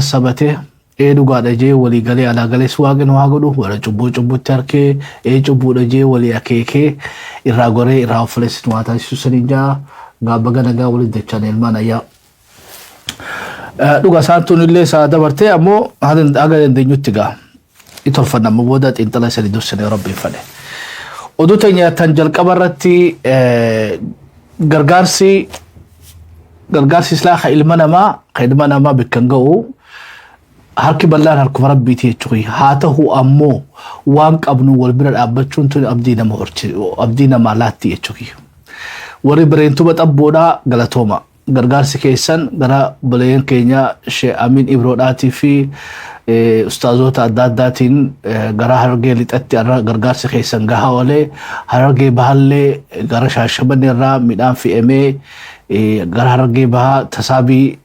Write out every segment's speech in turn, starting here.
Sabate ee dhugaadha jee walii galee alaa galees waaqni nu haa godhu. Warra cubbuu cubbutti harkee ee cubbuudha jee walii akeekee irraa goree irraa of nu haa taasisu saniin jaa gaabbaga nagaa walitti dachaan ilmaan ayyaa. Dhuga isaan tun illee isaa dabartee ammoo haga dandeenyutti gaa itolfanna amma booda xiinxala isanii dursine rabbiin fedhe. Oduu teenya tan jalqaba irratti, gargaarsi islaa ka ilma namaa bakka hin ga'u, harki bal'aan harkuma rabbiiti jechuudha. Haa ta'u ammoo waan qabnu wal bira dhaabbachuun tun abdii nama horchi, abdii namaa laatti jechuudha. Warri bareentuma xabboodhaa galatooma. Gargaarsi keessan gara obboleeyyan keenya Sheekh Amin Ibroodhaatii fi ustaazota adda addaatiin gara Harargee lixatti gargaarsi keessan gahaa oolee, Harargee bahallee gara Shaashamannee irraa midhaan fe'amee gara Harargee bahaa tasaabii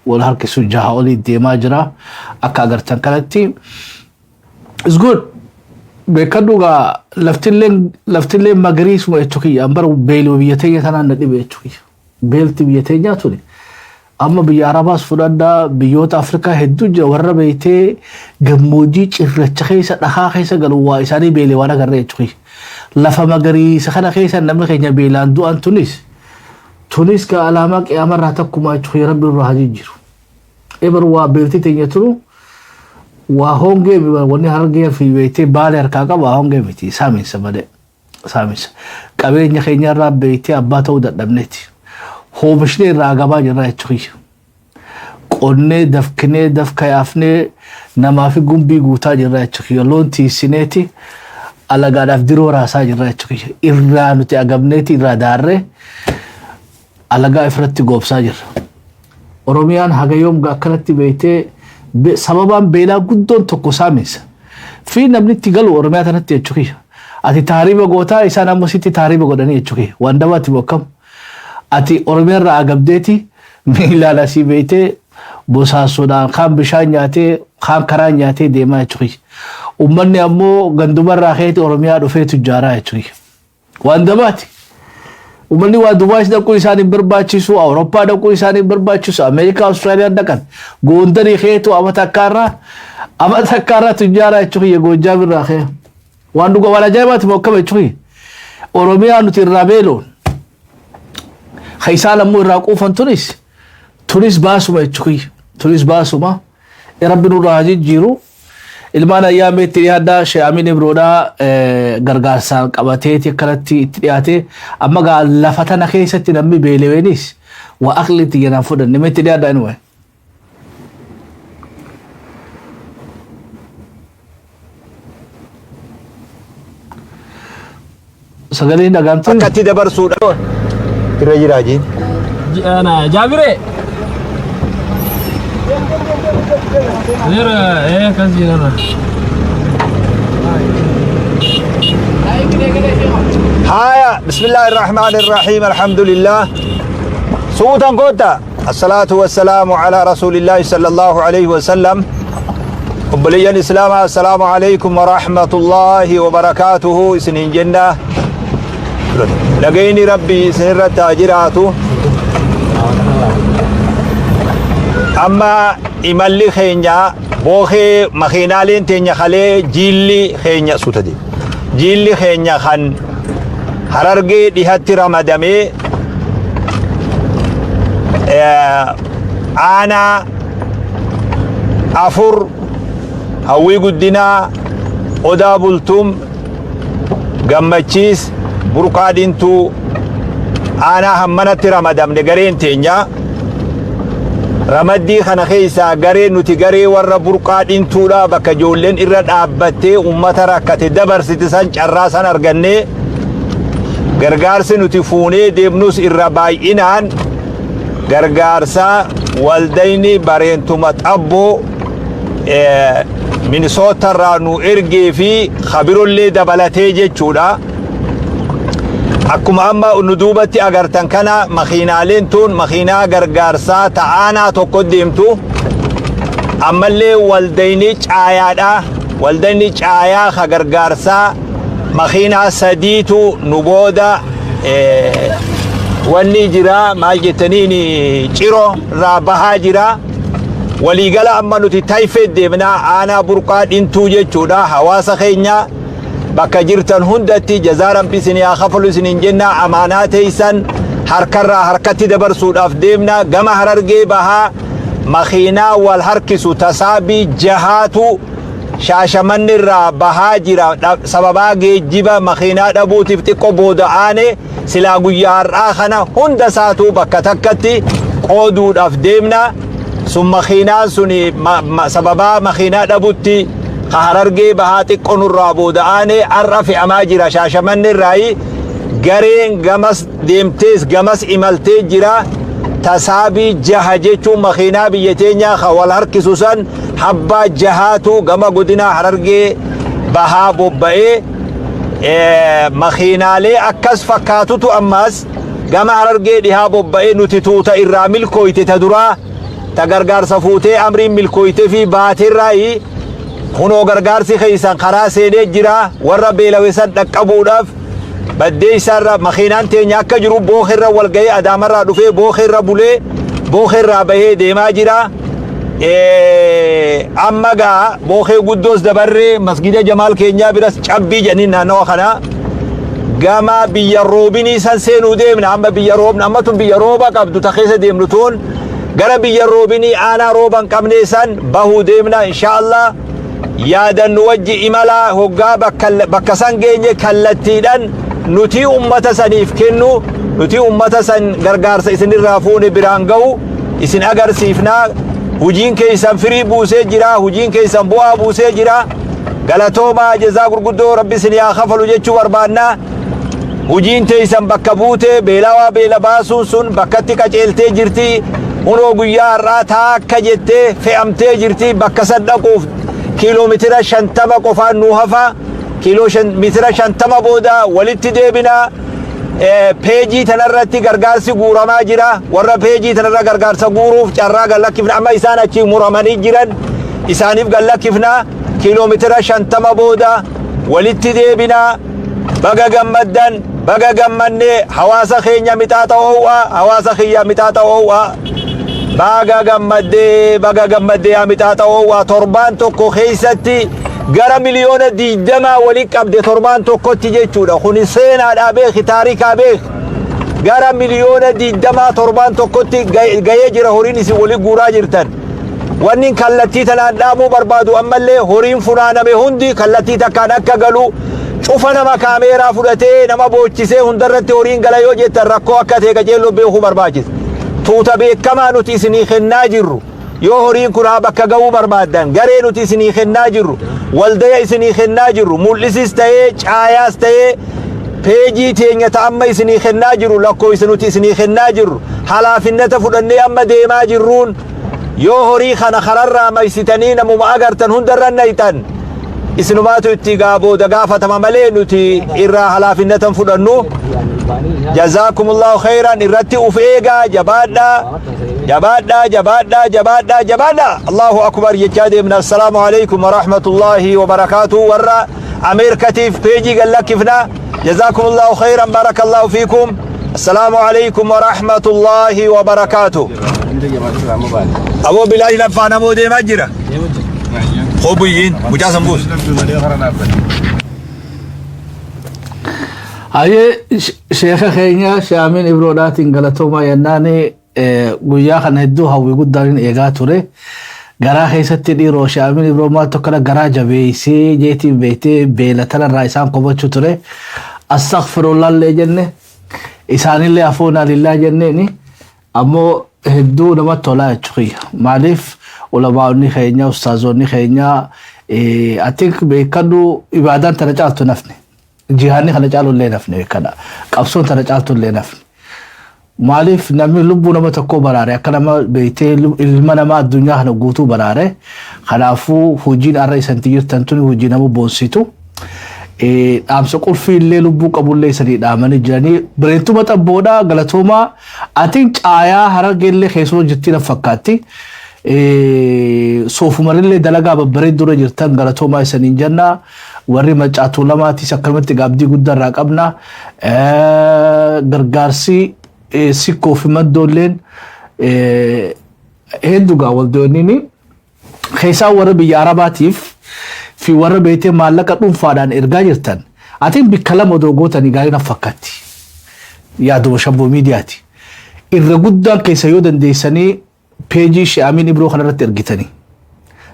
wal harkisu jaha olii deemaa jira akka agartan kanatti. It's good. Beekadhu gaa, laftillee magariisuma jechuu kiyya. An bara beeluma biyya teenya tanaan na dhibe jechuu kiyya. Beelti biyya teenyaa tuni amma biyya Arabaas fudhadhaa, biyyoota Afrikaa hedduu jira, warra beeytee gammoojjii cirracha keessa dhahaa keessa galu waa isaanii beelee waan agarree jechuu kiyya. Lafa magariisa kana keessa namni keenya beelaan du'an tunis ka alaamaa qiyaamarraa takkumaa jechuu kiyya. Rabbi irraa haa jijjiiru. Ebar waa beelti teenya tunu waa hongee, wanni Harargee fi beeytee Baalee harkaa qabu waa hongee miti, saaminsa malee. Saaminsa. Qabeenya keenya irraa beeytee abbaa ta'uu dadhabneeti. Oomishni irraa gabaa jirra jechuudha. Qonnee dafkinee dafka yaafnee namaa fi gumbii guutaa jirra jechuudha. Loon tiisineeti alagaadhaaf diroo raasaa jirra jechuudha. Irraa nuti agabneeti irraa daarree alagaa ifirratti goobsaa jirra. Oromiyaan haga yoom akkanatti beektee sababaan beelaa guddoon tokko saaminsa. Fi namni itti galu Oromiyaa kanatti jechuudha. Ati taariba gootaa, isaan ammoo sitti taariba godhanii jechuudha. Waan dabaatti bokkam. Ati Oromiyaa irraa agabdeeti miilaan asii beektee bosaasuudhaan kaan bishaan nyaatee kaan karaa nyaatee deemaa jechuudha. Uummanni ammoo gandumarraa keeti Oromiyaa dhufee tujjaaraa jechuudha. Waan dabaati. Uummanni waa Dubaayis dhaquu isaan hin barbaachisu, Awurooppaa dhaquu isaan hin barbaachisu, Ameerikaa, Awustiraaliyaan dhaqan. Goondarii keetu amata akkaarraa tujjaaraa jechuudha Goojjaam irraa kee. Waan dhuga waan ajaa'ibaati moo akkam jechuudha. Oromiyaa nuti irraa beeloon. Isaan ammoo irraa quufan tunis baasuma jechuudha. Tunis baasuma. Rabbi nurraa haa jijjiiru. Ilmaan ayyaamee itti dhiyaadhaa. Sheekh Amin Ibroodhaa gargaarsaan qabateeti akkanatti itti dhiyaate. Amma gaa lafa tana keessatti namni beeleweenis waa aqli itti jedhaan fudhanne mee itti dhiyaadhaa anyway. Sagaleen dhagaamtu. Akkatti dabarsuudha. Irra jiraa jiin. Jaabire. Jira kas jirana. Haya, bismillahir rahmanir rahim, alhamdulillah. Suutan kota. Assalatu wassalamu ala rasulillahi sallallahu alayhi wa sallam. Obboleeyyan Islaamaa, assalaamu alaykum wa rahmatullahi wa barakaatuhu isiniin jenna. Nagayni Rabbii isinirratti haa jiraatu. Amma imalli keenya bookee makiinaaleen teenya kalee jiilli keenya suuta deema. Jiilli keenya kan Harargee dhihatti ramadamee aanaa afur, Hawwii Guddinaa, Odaa Bultum, Gammachiis, Burqaa Dhintuu, aanaa hammanatti ramadamne. Gareen teenya ramaddii kana keessaa garee nuti garee warra Burqaa Dhintuudha. Bakka ijoolleen irra dhaabbattee ummata rakkate dabarsite san carraa san argannee gargaarsi nuti fuunee deemnus irra baay'inaan gargaarsa waldayni bareentuma xabboo Minisoota irraa nu ergee fi kabirollee dabalatee jechuudha. Akkuma amma nu duubatti agartan kana makiinaaleen tun makiinaa gargaarsaa ta'aanaa tokko deemtu. Ammallee waldayni caayaadha. Waldayni caayaa ka gargaarsaa makiinaa sadiitu nu booda wanni jira maal jettaniin Ciroo irraa bahaa jira. Waliigala amma nuti Tayfee deemnaa, aanaa Burqaa Dhintuu jechuudha. Hawaasa keenya bakka jirtan hundatti jazaa Rabbi isin haa kafalu isiniin jenna. Amaanaa teessan harkarraa harkatti dabarsuudhaaf deemna. Gama Harargee Bahaa makiinaa wal harkisu tasaabii jahaatu Shaashamanni irraa bahaa jira. Sababaa geejjiba makiinaa dhabuutiif xiqqoo booda aane. Silaa guyyaa har'aa kana hunda isaatuu bakka takkatti qooduudhaaf deemna. Sun makiinaan sun sababaa makiinaa dhabutti ka Harargee Bahaa xiqqoo nurraa booda aane. Har'a fe'amaa jira Shaashamanni irraayi. Gareen gamas deemtees gamas imaltee jira. Tasaabii jaha jechuun makiinaa biyya teenyaa ka wal harkisu san habbaa jahaatu gama godinaa Harargee Bahaa bobba'ee. Makiinaalee akkas fakkaatutu ammaas gama Harargee Dhihaa bobba'ee. Nuti tuuta irraa milkooyte, ta duraa ta gargaarsa fuutee amriin milkooyte fi baateerraayi. Kunoo gargaarsi keessan karaa seenee jira. Warra beelawe san dhaqqabuudhaaf Baddeessaarra makiinaan teenya akka jiru Bookerra wal ga'ee, Adaamarraa dhufee Bookerra bulee, Bookerraa bahee deemaa jira. Amma gaa Bookee guddoos dabarree masgida Jamaal keenyaa biras cabbii jedhanii naannawa kana gama biyya roobinii san seenuu deemna. Amma biyya roobna, amma tun biyya rooba qabdu ta keessa deemnu tun, gara biyya roobinii aanaa rooba hin qabnee san bahuu deemna inshaallah. Yaadannu wajji imala. Hoggaa bakka san geenye kallattiidhan nuti ummata saniif kennu, nuti ummata san gargaarsa isinirraa fuune biraan ga'u isin agarsiifna. Hujiin keessan firii buusee jira, hujiin keessan bu'aa buusee jira. Galatoomaa, jazaa gurguddoo Rabbi isin haa kafalu jechuu barbaanna. Hujiin teessan bakka buute, beelawaa beela baasuun sun bakkatti qaceeltee jirti. Hunoo guyyaa har'aa taakka jettee fe'amtee jirti. Bakka san dhaquuf kiiloomeetira 50 qofaan nu hafa. Kiiloomeetira 50 booda walitti deebina. Peejii tanarratti gargaarsi guuramaa jira. Warra peejii tanarra gargaarsa guuruuf carraa gallakkifna. Amma isaan achi muramanii jiran isaaniif gallakkifna. Kiiloomeetira 50 booda walitti deebina. Baga gammaddan, baga gammannee. Hawaasa keenya mixaaxa ho'aa, hawaasa kiyya mixaaxa ho'aa. Baga gammaddee, baga gammaddee yaa mixaaxa ho'aa. Torbaan tokko keessatti gara miliyoona 20 walitti qabde, torbaan tokkotti jechuudha. Kuni seenaadhaa beeki, taarikaa beeki. Gara miliyoona 20 torbaan tokkotti gahee jira horiin isin walitti guuraa jirtan. Wanni kallattii tanaan dhaamuu barbaadu, ammallee horiin funaaname hundi kallattii takkaan akka galu. Cufa nama kaameeraa fudhatee nama boochisee hundarratti horiin gala yoo jettan rakkoo akka ta'e qaceelloo beekuu barbaachisa. Tuuta beekamaa nuti isinii kennaa jirru, yoo horiin kun haa bakka ga'uu barbaaddan, garee nuti isinii kennaa jirru, waldaya isinii kennaa jirru, mul'isis ta'ee caayaas ta'ee peejii teenya ta amma isinii kennaa jirru, lakkoofsa nuti isinii kennaa jirru, halaafinnata fudhannee amma deemaa jirruun, yoo horii kana kararraa maysitanii namuma agartan hundarra nayxan, isinumaatu itti gaa booda gaafatama malee nuti irraa halaafinnatan fudhannu. Jazaakumullahu khayran. Irratti uf eegaa, jabaadhaa, jabaadhaa, jabaadhaa, jabaadhaa, jabaadhaa. Allahu akbar jechaa deemna. Assalaamu alaikum warahmatullaahi wabarakaatu. Warra Ameerikatiif peejii gallakkifna. Jazaakumullahu khayran, barakallahu fiikum. Assalaamu alaikum warahmatullaahi wabarakaatu. Aboo bilaash laffaa namoo deemaa jira. Hobuyyiin mucaa san buus. Hayyee, sheeka keenya Shaamiin Ibroodhaatiin galatoomaa jennaan. Guyyaa kana hedduu hawwii guddaan eegaa ture. Garaa keessatti dhiiroo Shaamiin Ibroo maaltu akkana garaa jabeessee jeetiin beektee beela tanarraa isaan komachuu ture. Astaghfirullaallee jenne, isaanillee afoonaa lillaa jenneeni, ammoo hedduu namatti tolaa jechuudha. Maaliif ulamaa'onni keenya, ustaazonni keenya, I think beekadhu, ibaadaan tana caaltu nafne. Jihaanni kana caalu illee nafne beekadha. Qabsoon tana caaltu illee nafne. Maaliif namni lubbuu nama tokkoo baraare akka nama beektee ilma namaa addunyaa kana guutuu baraare. Kanaafuu hojiin har'a isanti jirtan tuni hojii nama boonsitu. Dhaamsa qulfii illee lubbuu qabullee isanii dhaamanii jiranii. Bireentuma xabboodhaa galatoomaa. Atiin caayaa Harargee illee keessuma jirtii na fakkaatti. Soofumarillee dalagaa babbareedduu irra jirtan, galatoomaa isaniin jenna. Warri Maccaatuu lamaatis akkanumatti gaabdii guddaa irraa qabna. Gargaarsi sikkoo fi maddoolleen hedduu gaa waldoonni. Keessaa warra biyya Arabaatiif fi warra beektee maallaqa dhuunfaadhaan ergaa jirtan, atiin bikka lama odoo gootanii gaarii na fakkaatti. Yaaduma Shabboo Miidiyaati. Irra guddaan keessa yoo dandeessanii peejii She'amiin Ibroo kanarratti ergitanii.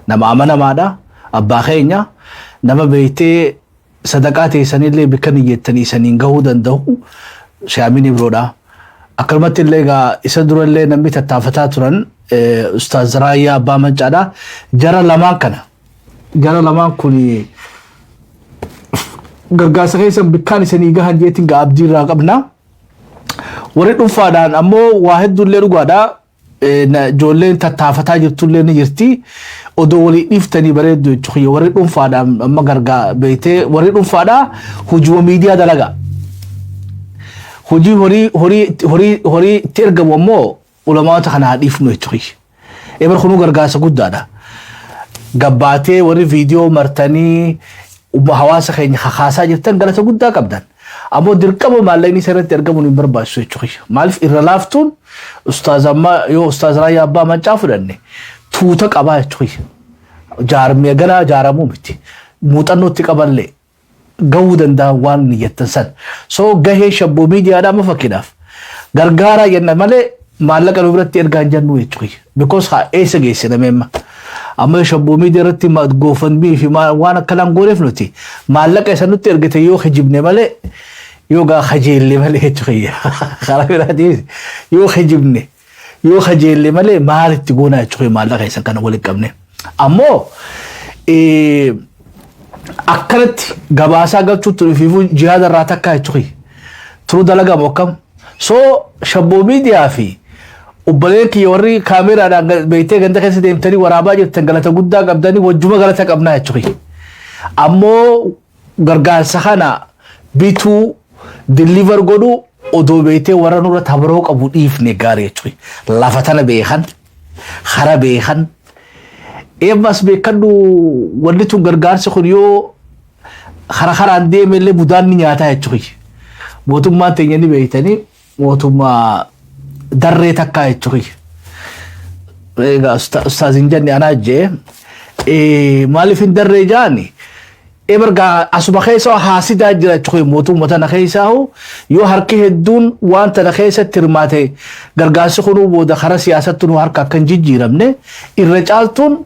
Nama amanamaadha. Abbaa keenya nama beektee sadaqaa teessanillee bikka niyyettanii isaniin gahuu danda'u She'amiin Ibroodha. Akkanumatti illee egaa isa durallee namni tattaafataa turan Ustaaz Raayyaa Abbaa Mancaadha. Jara lamaan kana. Jara lamaan kun gargaarsa keessan bikkaan isanii gahan jeetiin gaa abdii irraa qabna. Warri dhuunfaadhaan ammoo waa hedduullee dhugaadha. Ijoolleen tattaafataa jirtullee ni jirti. Odoo walii dhiiftanii bareeddu jechuudha. Warri dhuunfaadhaan amma gargaa beektee warri dhuunfaadhaa hojii miidiyaa dalaga. Hojii horii itti ergamu ammoo ulamaata kana haa dhiifnu jechuudha. Ebar kunuu gargaarsa guddaadha. Gabbaatee warri viidiyoo martanii hawaasa keenya kakaasaa jirtan galata guddaa qabdan. Ammoo dirqama maallaqni isa irratti argamuun hin barbaachisu jechuudha. Maaliif irra laaftuun ustaaz amma yoo Ustaaz Raayyaa Abbaa Maccaa fudhanne tuuta qabaa jechuudha. Jaarmee ganaa jaaramuu miti. Muuxannootti qaballee gahuu danda'an waan niyyattan san. So gahee Shabboo Miidiyaadhaa amma fakkiidhaaf. Gargaaraa jenna malee maallaqa nu biratti ergaa hin jennu jechuudha. Because haa eessa geessina meemma. Amma Shabboo Miidiyaa irratti GoFundMe fi waan akkanaan gooneef nuti maallaqa isa nutti ergite yoo kijibne malee, yoo gaa kajeelle malee jechuudha. Karaa biraatiin yoo kijibne, yoo kajeelle malee maalitti goonaa jechuudha maallaqa isa kana walitti qabne. Ammoo akkanatti gabaasaa galchuutti dhufiifuu jihaada irraa takkaa jechuudha. Turuu dalagamu akkam. So Shabboo Miidiyaa fi obboleen kiyya warri kaameraadhaan beektee ganda keessa deemtanii waraabaa jirtan galata guddaa qabdanii, wajjuma galata qabnaa jechuudha. Ammoo gargaarsa kana bituu, deliver godhuu odoo beektee warra nurra tabaroo qabu dhiifne gaarii jechuudha. Lafa tana beekan, hara beekan. Eebbaas beekadhu, wanni tun gargaarsi kun yoo hara haraan deeme illee budaan ni nyaataa jechuudha. Mootummaan teenya ni beektanii mootummaa darree takkaa jechuudha. Egaa ustaaz hin jenne anaa jee maaliif hin darree jaani? Ebargaa asuma keessa haasidaa jira jechuudha. Mootummaa tana keessaa yoo harki hedduun waan tana keessatti hirmaate, gargaarsi kunuu booda karaa siyaasatti nu harka akka hin jijjiiramne, irra caaltuun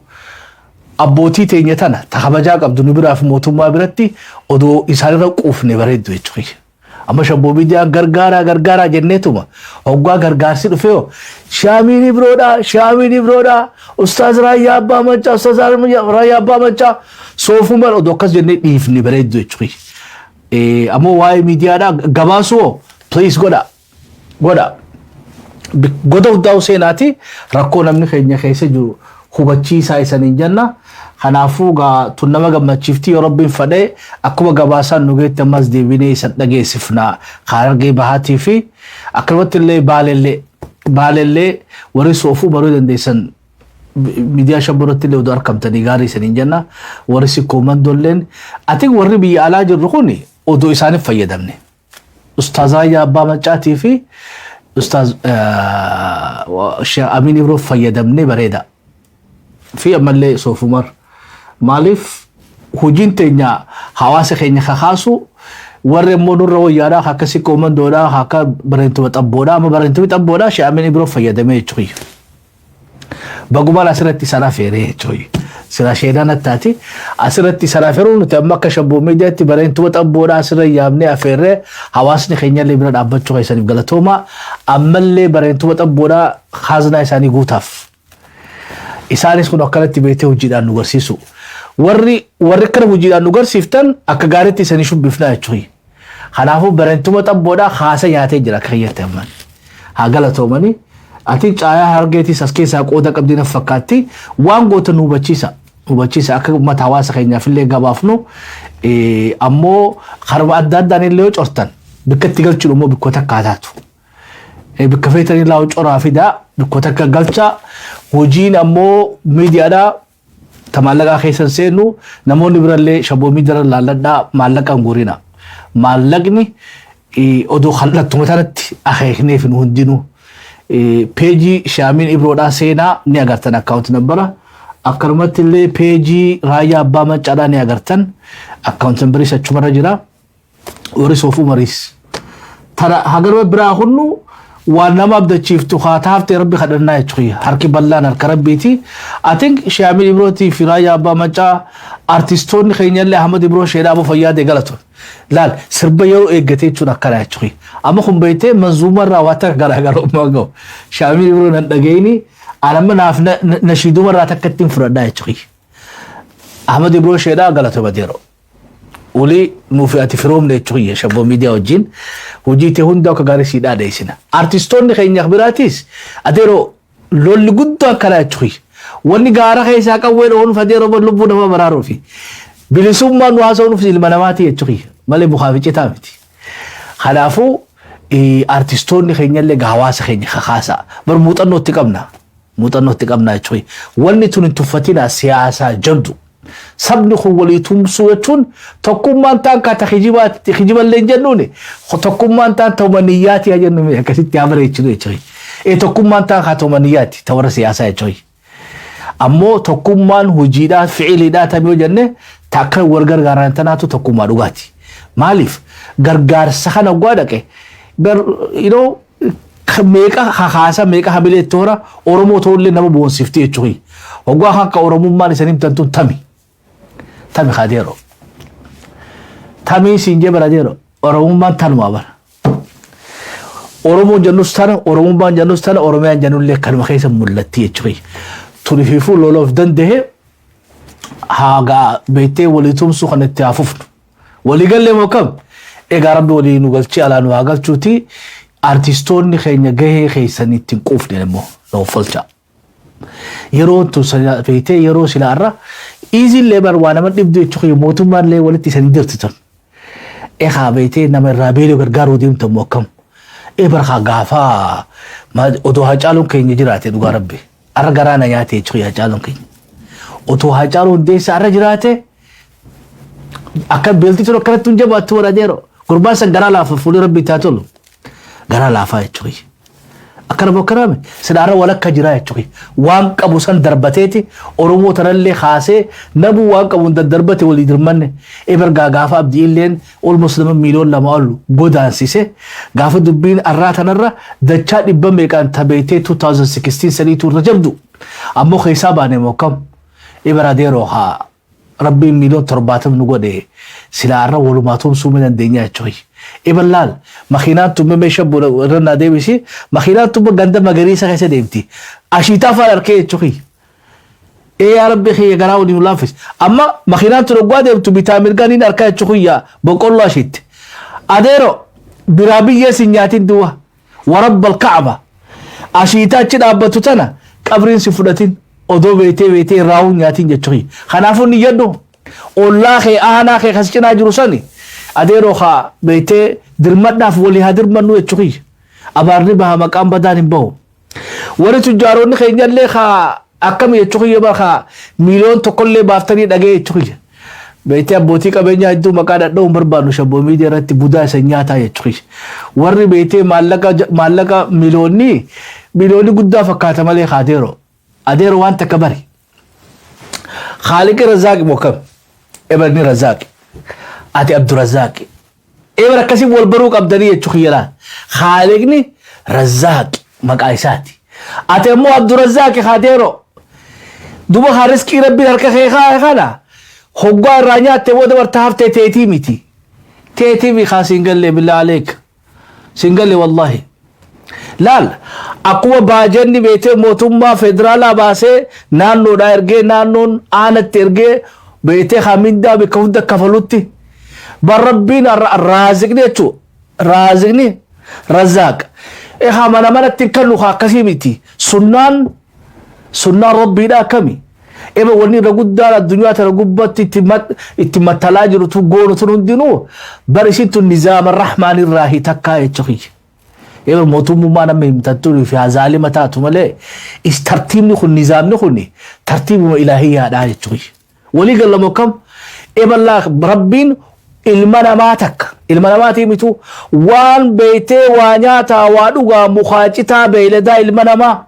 abbootii teenya tana ta kabajaa qabdu nu biraaf mootummaa biratti odoo isaanirra quufne bareeddu jechuudha. Amma Shabboo Miidiyaan gargaaraa gargaaraa jenneetuma hoggaa gargaarsi dhufee Shaamiin Ibroodhaa, Shaamiin Ibroodhaa, Ustaaz Raayyaa Abbaa Maccaa, Ustaaz Raayyaa Abbaa Maccaa, soofuma odoo akkas jennee dhiifne bareeddu jechuudha. Ammoo waa'ee miidiyaadhaa gabaasuu please godha godha. Goda hundaa'u seenaati rakkoo namni keenya keessa jiru hubachiisaa isaniin jenna. Kanaafuu gaa tun nama gammachiifti. Yoo Rabbiin fadhee akkuma gabaasaan nu geette ammas deebinee isan dhageessifna. Harargee Bahaatii fi akkanumatti illee Baalellee warri soofuu baruu dandeessan miidiyaa Shabboo irratti illee odoo argamtanii gaarii isaniin jenna. Warri Sikkoo Mandoolleen ati warri biyya alaa jirru kun odoo isaaniif fayyadamne. Ustaaz Raayyaa Abbaa Maccaatii fi Ustaaz Sheekh Amin Ibroo fayyadamnee bareeda. Fi ammallee Soofumar. Maaliif hojiin teenya hawaasa keenya kakaasu, warri immoo nurra wayyaadhaa akka Sikkoo Mandoodhaa, akka Bareentuma Xabboodhaa, amma Bareentuma Xabboodhaa Sheekh Amin Ibroo fayyadamee jechuudha. Bagumaan asirratti isaan afeeree jechuudha. Sila sheedaan attaati. Asirratti isaan afeeruu nuti amma akka Shabboo Miidiyaatti Bareentuma Xabboodhaa asirra yaamnee afeerree hawaasni keenyallee bira dhaabbachuu keessaniif galatooma. Ammallee Bareentuma Xabboodhaa kaaznaa isaanii guutaaf. Isaanis kun akkanatti beektee hojiidhaan nu garsiisu. Warri akkana hojiidhaan nu garsiiftan akka gaariitti isanii shubbifnaa jechuudha. Kanaafuu Bareentuma Xabboodhaa haasa nyaatee jira akka kiyyatti ammaan. Haa galatoomanii. Ati caayaa Harargeetis as keessaa qooda qabdii na fakkaatti. Waan goota nu hubachiisa. Hubachiisa akka uummata hawaasa keenyaaf illee gabaafnu. Ammoo karuma adda addaan illee yoo cortan bikka itti galchuun immoo bikkoota akka taatu. Bikka feetanii laa coraa fidaa bikkoota akka galchaa. Hojiin ammoo miidiyaadhaa ta maallaqaa keessan seennu, namoonni birallee Shabboo Miidiyaa laalladhaa, maallaqa hin guurina. Maallaqni odoo kallattuma tanatti akeekneef nu hundinuu. Peejii Shaamiin Ibroodhaa seenaa ni agartan account number. Akkanumatti illee peejii Raayyaa Abbaa Maccaadhaa ni agartan. Account biriis achumarra jira. Warri Soofuu Mariis. Tana hagaruma biraa hunnu waan nama abdachiiftu haa taaftee rabbi kadhannaa jechuudha. Harki bal'aan harka rabbiiti. I think Shaamil Ibrootii fi Raayyaa Abbaa Maccaa, artistoonni keenyallee, Ahmad Ibroo Sheedhaa Abu Fayyaadee galatu. Laal, sirba yeroo eeggatee jechuun akkana jechuudha. Amma kun beektee manzuuma irraa waan takka garaagarummaa qabu. Shaamil Ibroo nan dhageenyi anamma naaf nashiiduma irraa takka ittiin fudhadhaa jechuudha. Ahmad Ibroo Sheedhaa galatu badeero. Olii nuufi ati firoomne jechuudha. Shabboo Miidiyaa wajjin hojii ta'e hunda akka gaarii sii dhaadheessina. Artistoonni keenya biraatis, adeeroo, lolli guddoo akkanaa jechuudha. Wanni gaara keessaa qawwee dhoowwan, adeeroo, lubbuu nama baraaruufi. Bilisummaan nu haasa'uuf ilma namaati jechuudha malee mukaa fi citaa miti. Kanaafuu artistoonni keenyallee hawaasa keenya kakaasaa. Bar muuxannoo itti qabna. Muuxannoo itti qabna jechuudha. Wanni tun hin tuffatina, siyaasaa jabdu. Sabni kun walii tumsuu jechuun tokkummaan taan kaata kijibaatti kijiballee hin jennuuni, tokkummaan taan ta'uma niyyaati haa jennu, akkasitti haa bareechinu jechuudha. Ee, tokkummaan taan haa ta'uma niyyaati ta warra siyaasaa jechuudha. Ammoo tokkummaan hojiidhaa fi'iliidhaa tamii yoo jenne, ta akka wal gargaaran tanaatu tokkummaa dhugaati. Maaliif gargaarsa kana waggaa dhaqe bar meeqa kakaasa, meeqa hamilee toora Oromoo ta'ullee nama boonsifti jechuudha. Waggaa akka Oromummaan isan himtan tun tami. Tami kadeero. Tamii siin jee bara, Oromummaan tanumaa bara. Oromoon jennus tana, Oromummaan jennus tana, Oromiyaan jennullee kanuma keessa mul'atti jechuudha. Tunifiifuu loloof danda'e haagaa beektee walii tumsuu kan itti hafufnu. Waliigallee moo kam? Egaa rabbi walii nu galchee alaa nu haa galchuuti. Artistoonni keenya gahee keessan ittiin quufne immoo nu folcha. Yeroo tun beektee yeroo silaarra iizillee bar waa nama dhibdu jechuudha, mootummaan illee walitti isanii dirti tun. Egaa beektee nama irraa beeluu gargaaruu deemtu immoo akkam? Ee, barkaa gaafa odoo Hacaaluun keenya jiraate, dhugaa rabbi. Arra garaa na nyaate jechuudha Hacaaluun keenya. Otoo Hacaaluun Hundeessaa arra jiraate, akka beelti tun akkanatti hin jabaattu waradeero. Gurbaan san garaa laafa, fuulli rabbi itti haa tolu. Garaa laafaa jechuudha. Akkana bokkanaame silaarra walakka jira jechuudha. Waan qabu san darbateeti Oromoo tanallee kaasee namuu waan qabuun daddarbate walii dirmanne. Ebergaa gaafa Abdii illeen almost nama miiliyoon 2 ol godaansise, gaafa dubbiin arraa tanarra dachaa dhibba meeqaan tabeetee 2016 saniitu irra jabdu. Ammoo keessaa baane moo kam? Ibra adeeroo, haa rabbiin miiliyoon 70 nu godhe, silaarra walumaa tumsuu ni dandeenya jechuudha. Iban laal, makiinaan tun meeshaa irra naa deebisi, makiinaan tun ganda magariisa keessa deemti. Ashiitaa fa'aa harkee jechuudha. Ee yaa rabbi kiyya, garaa waliin nu laaffis. Amma makiinaan tun oggaa deemtu bitaa mirgaan hin harkaa jechuudha, boqqolloo ashiitti. Adeero, biraa biyyee sin nyaatin duwwa. Warabbal ka'aba. Ashiitaa achi dhaabbatu tana qabriin si fudhatin, odoo beetee beetee raawuu nyaatin jechuudha. Kanaafuu ni jedhu ollaa kee, aanaa kee kas cinaa jiru sani, adeeroo, haa beetee dirmadhaaf walii haa dirmannu jechuudha. Abaarni baha, maqaan badaan hin bahu. Warri tujjaaronni keenyallee haa akkami jechuudha, bara haa miiliyoon 1llee baaftanii dhagee jechuudha. Beektee abbootii qabeenyaa hedduu maqaa dhadha'uun barbaadnu, Shabboo Miidiyaa irratti budaa isa nyaataa jechuudha. Warri beektee maallaqa miiliyoonni miiliyoonni guddaa fakkaata malee, adeeroo. Adeeroo, waan takka bari. Haaliqi Razaaqi moo kam? Ebarni Razaaqi. Ati Abdurazaaqi. Ebar akkasii wal baruu qabdanii jechuudha. Haaliqni Razaaqi maqaa isaati. Ati ammoo Abdurazaaqi, adeeroo. Duba haa riskii rabbiin harka kee kaa'e kana hoggaa irraa nyaatte booda barta haftee teetii miti. Teetii mi kaa siin galle, billaa aleek. Siin galle wallahi. Laal, akkuma baajanni beetee mootummaa federaalaa baasee naannoodhaa ergee, naannoon aanatti ergee, beetee haa mindaa bakka hunda kafalutti. Bar rabbiin raaziqni jechuudha. Raaziqni razaaq. Ehaa mana manatti hin kennu haa akkasii miti. Sunnaan rabbiidha akkami? Eba wanni irra guddaan addunyaa tana gubbatti itti mattalaa jiru tun goonu tun hundinuu bar isin tun nizaama rahmaan irraa takkaa jechuudha. Eba mootummaa nama himtattuu fi hazaalima taatu malee is tartiibni kun, nizaamni kun tartiibuma ilaahiyyaadha jechuudha. Walii galamoo kam? Eballaa rabbiin ilma namaa takka ilma namaatii mitu, waan beeytee waa nyaataa, waa dhugaa, mukaa, citaa, beeyladaa, ilma namaa.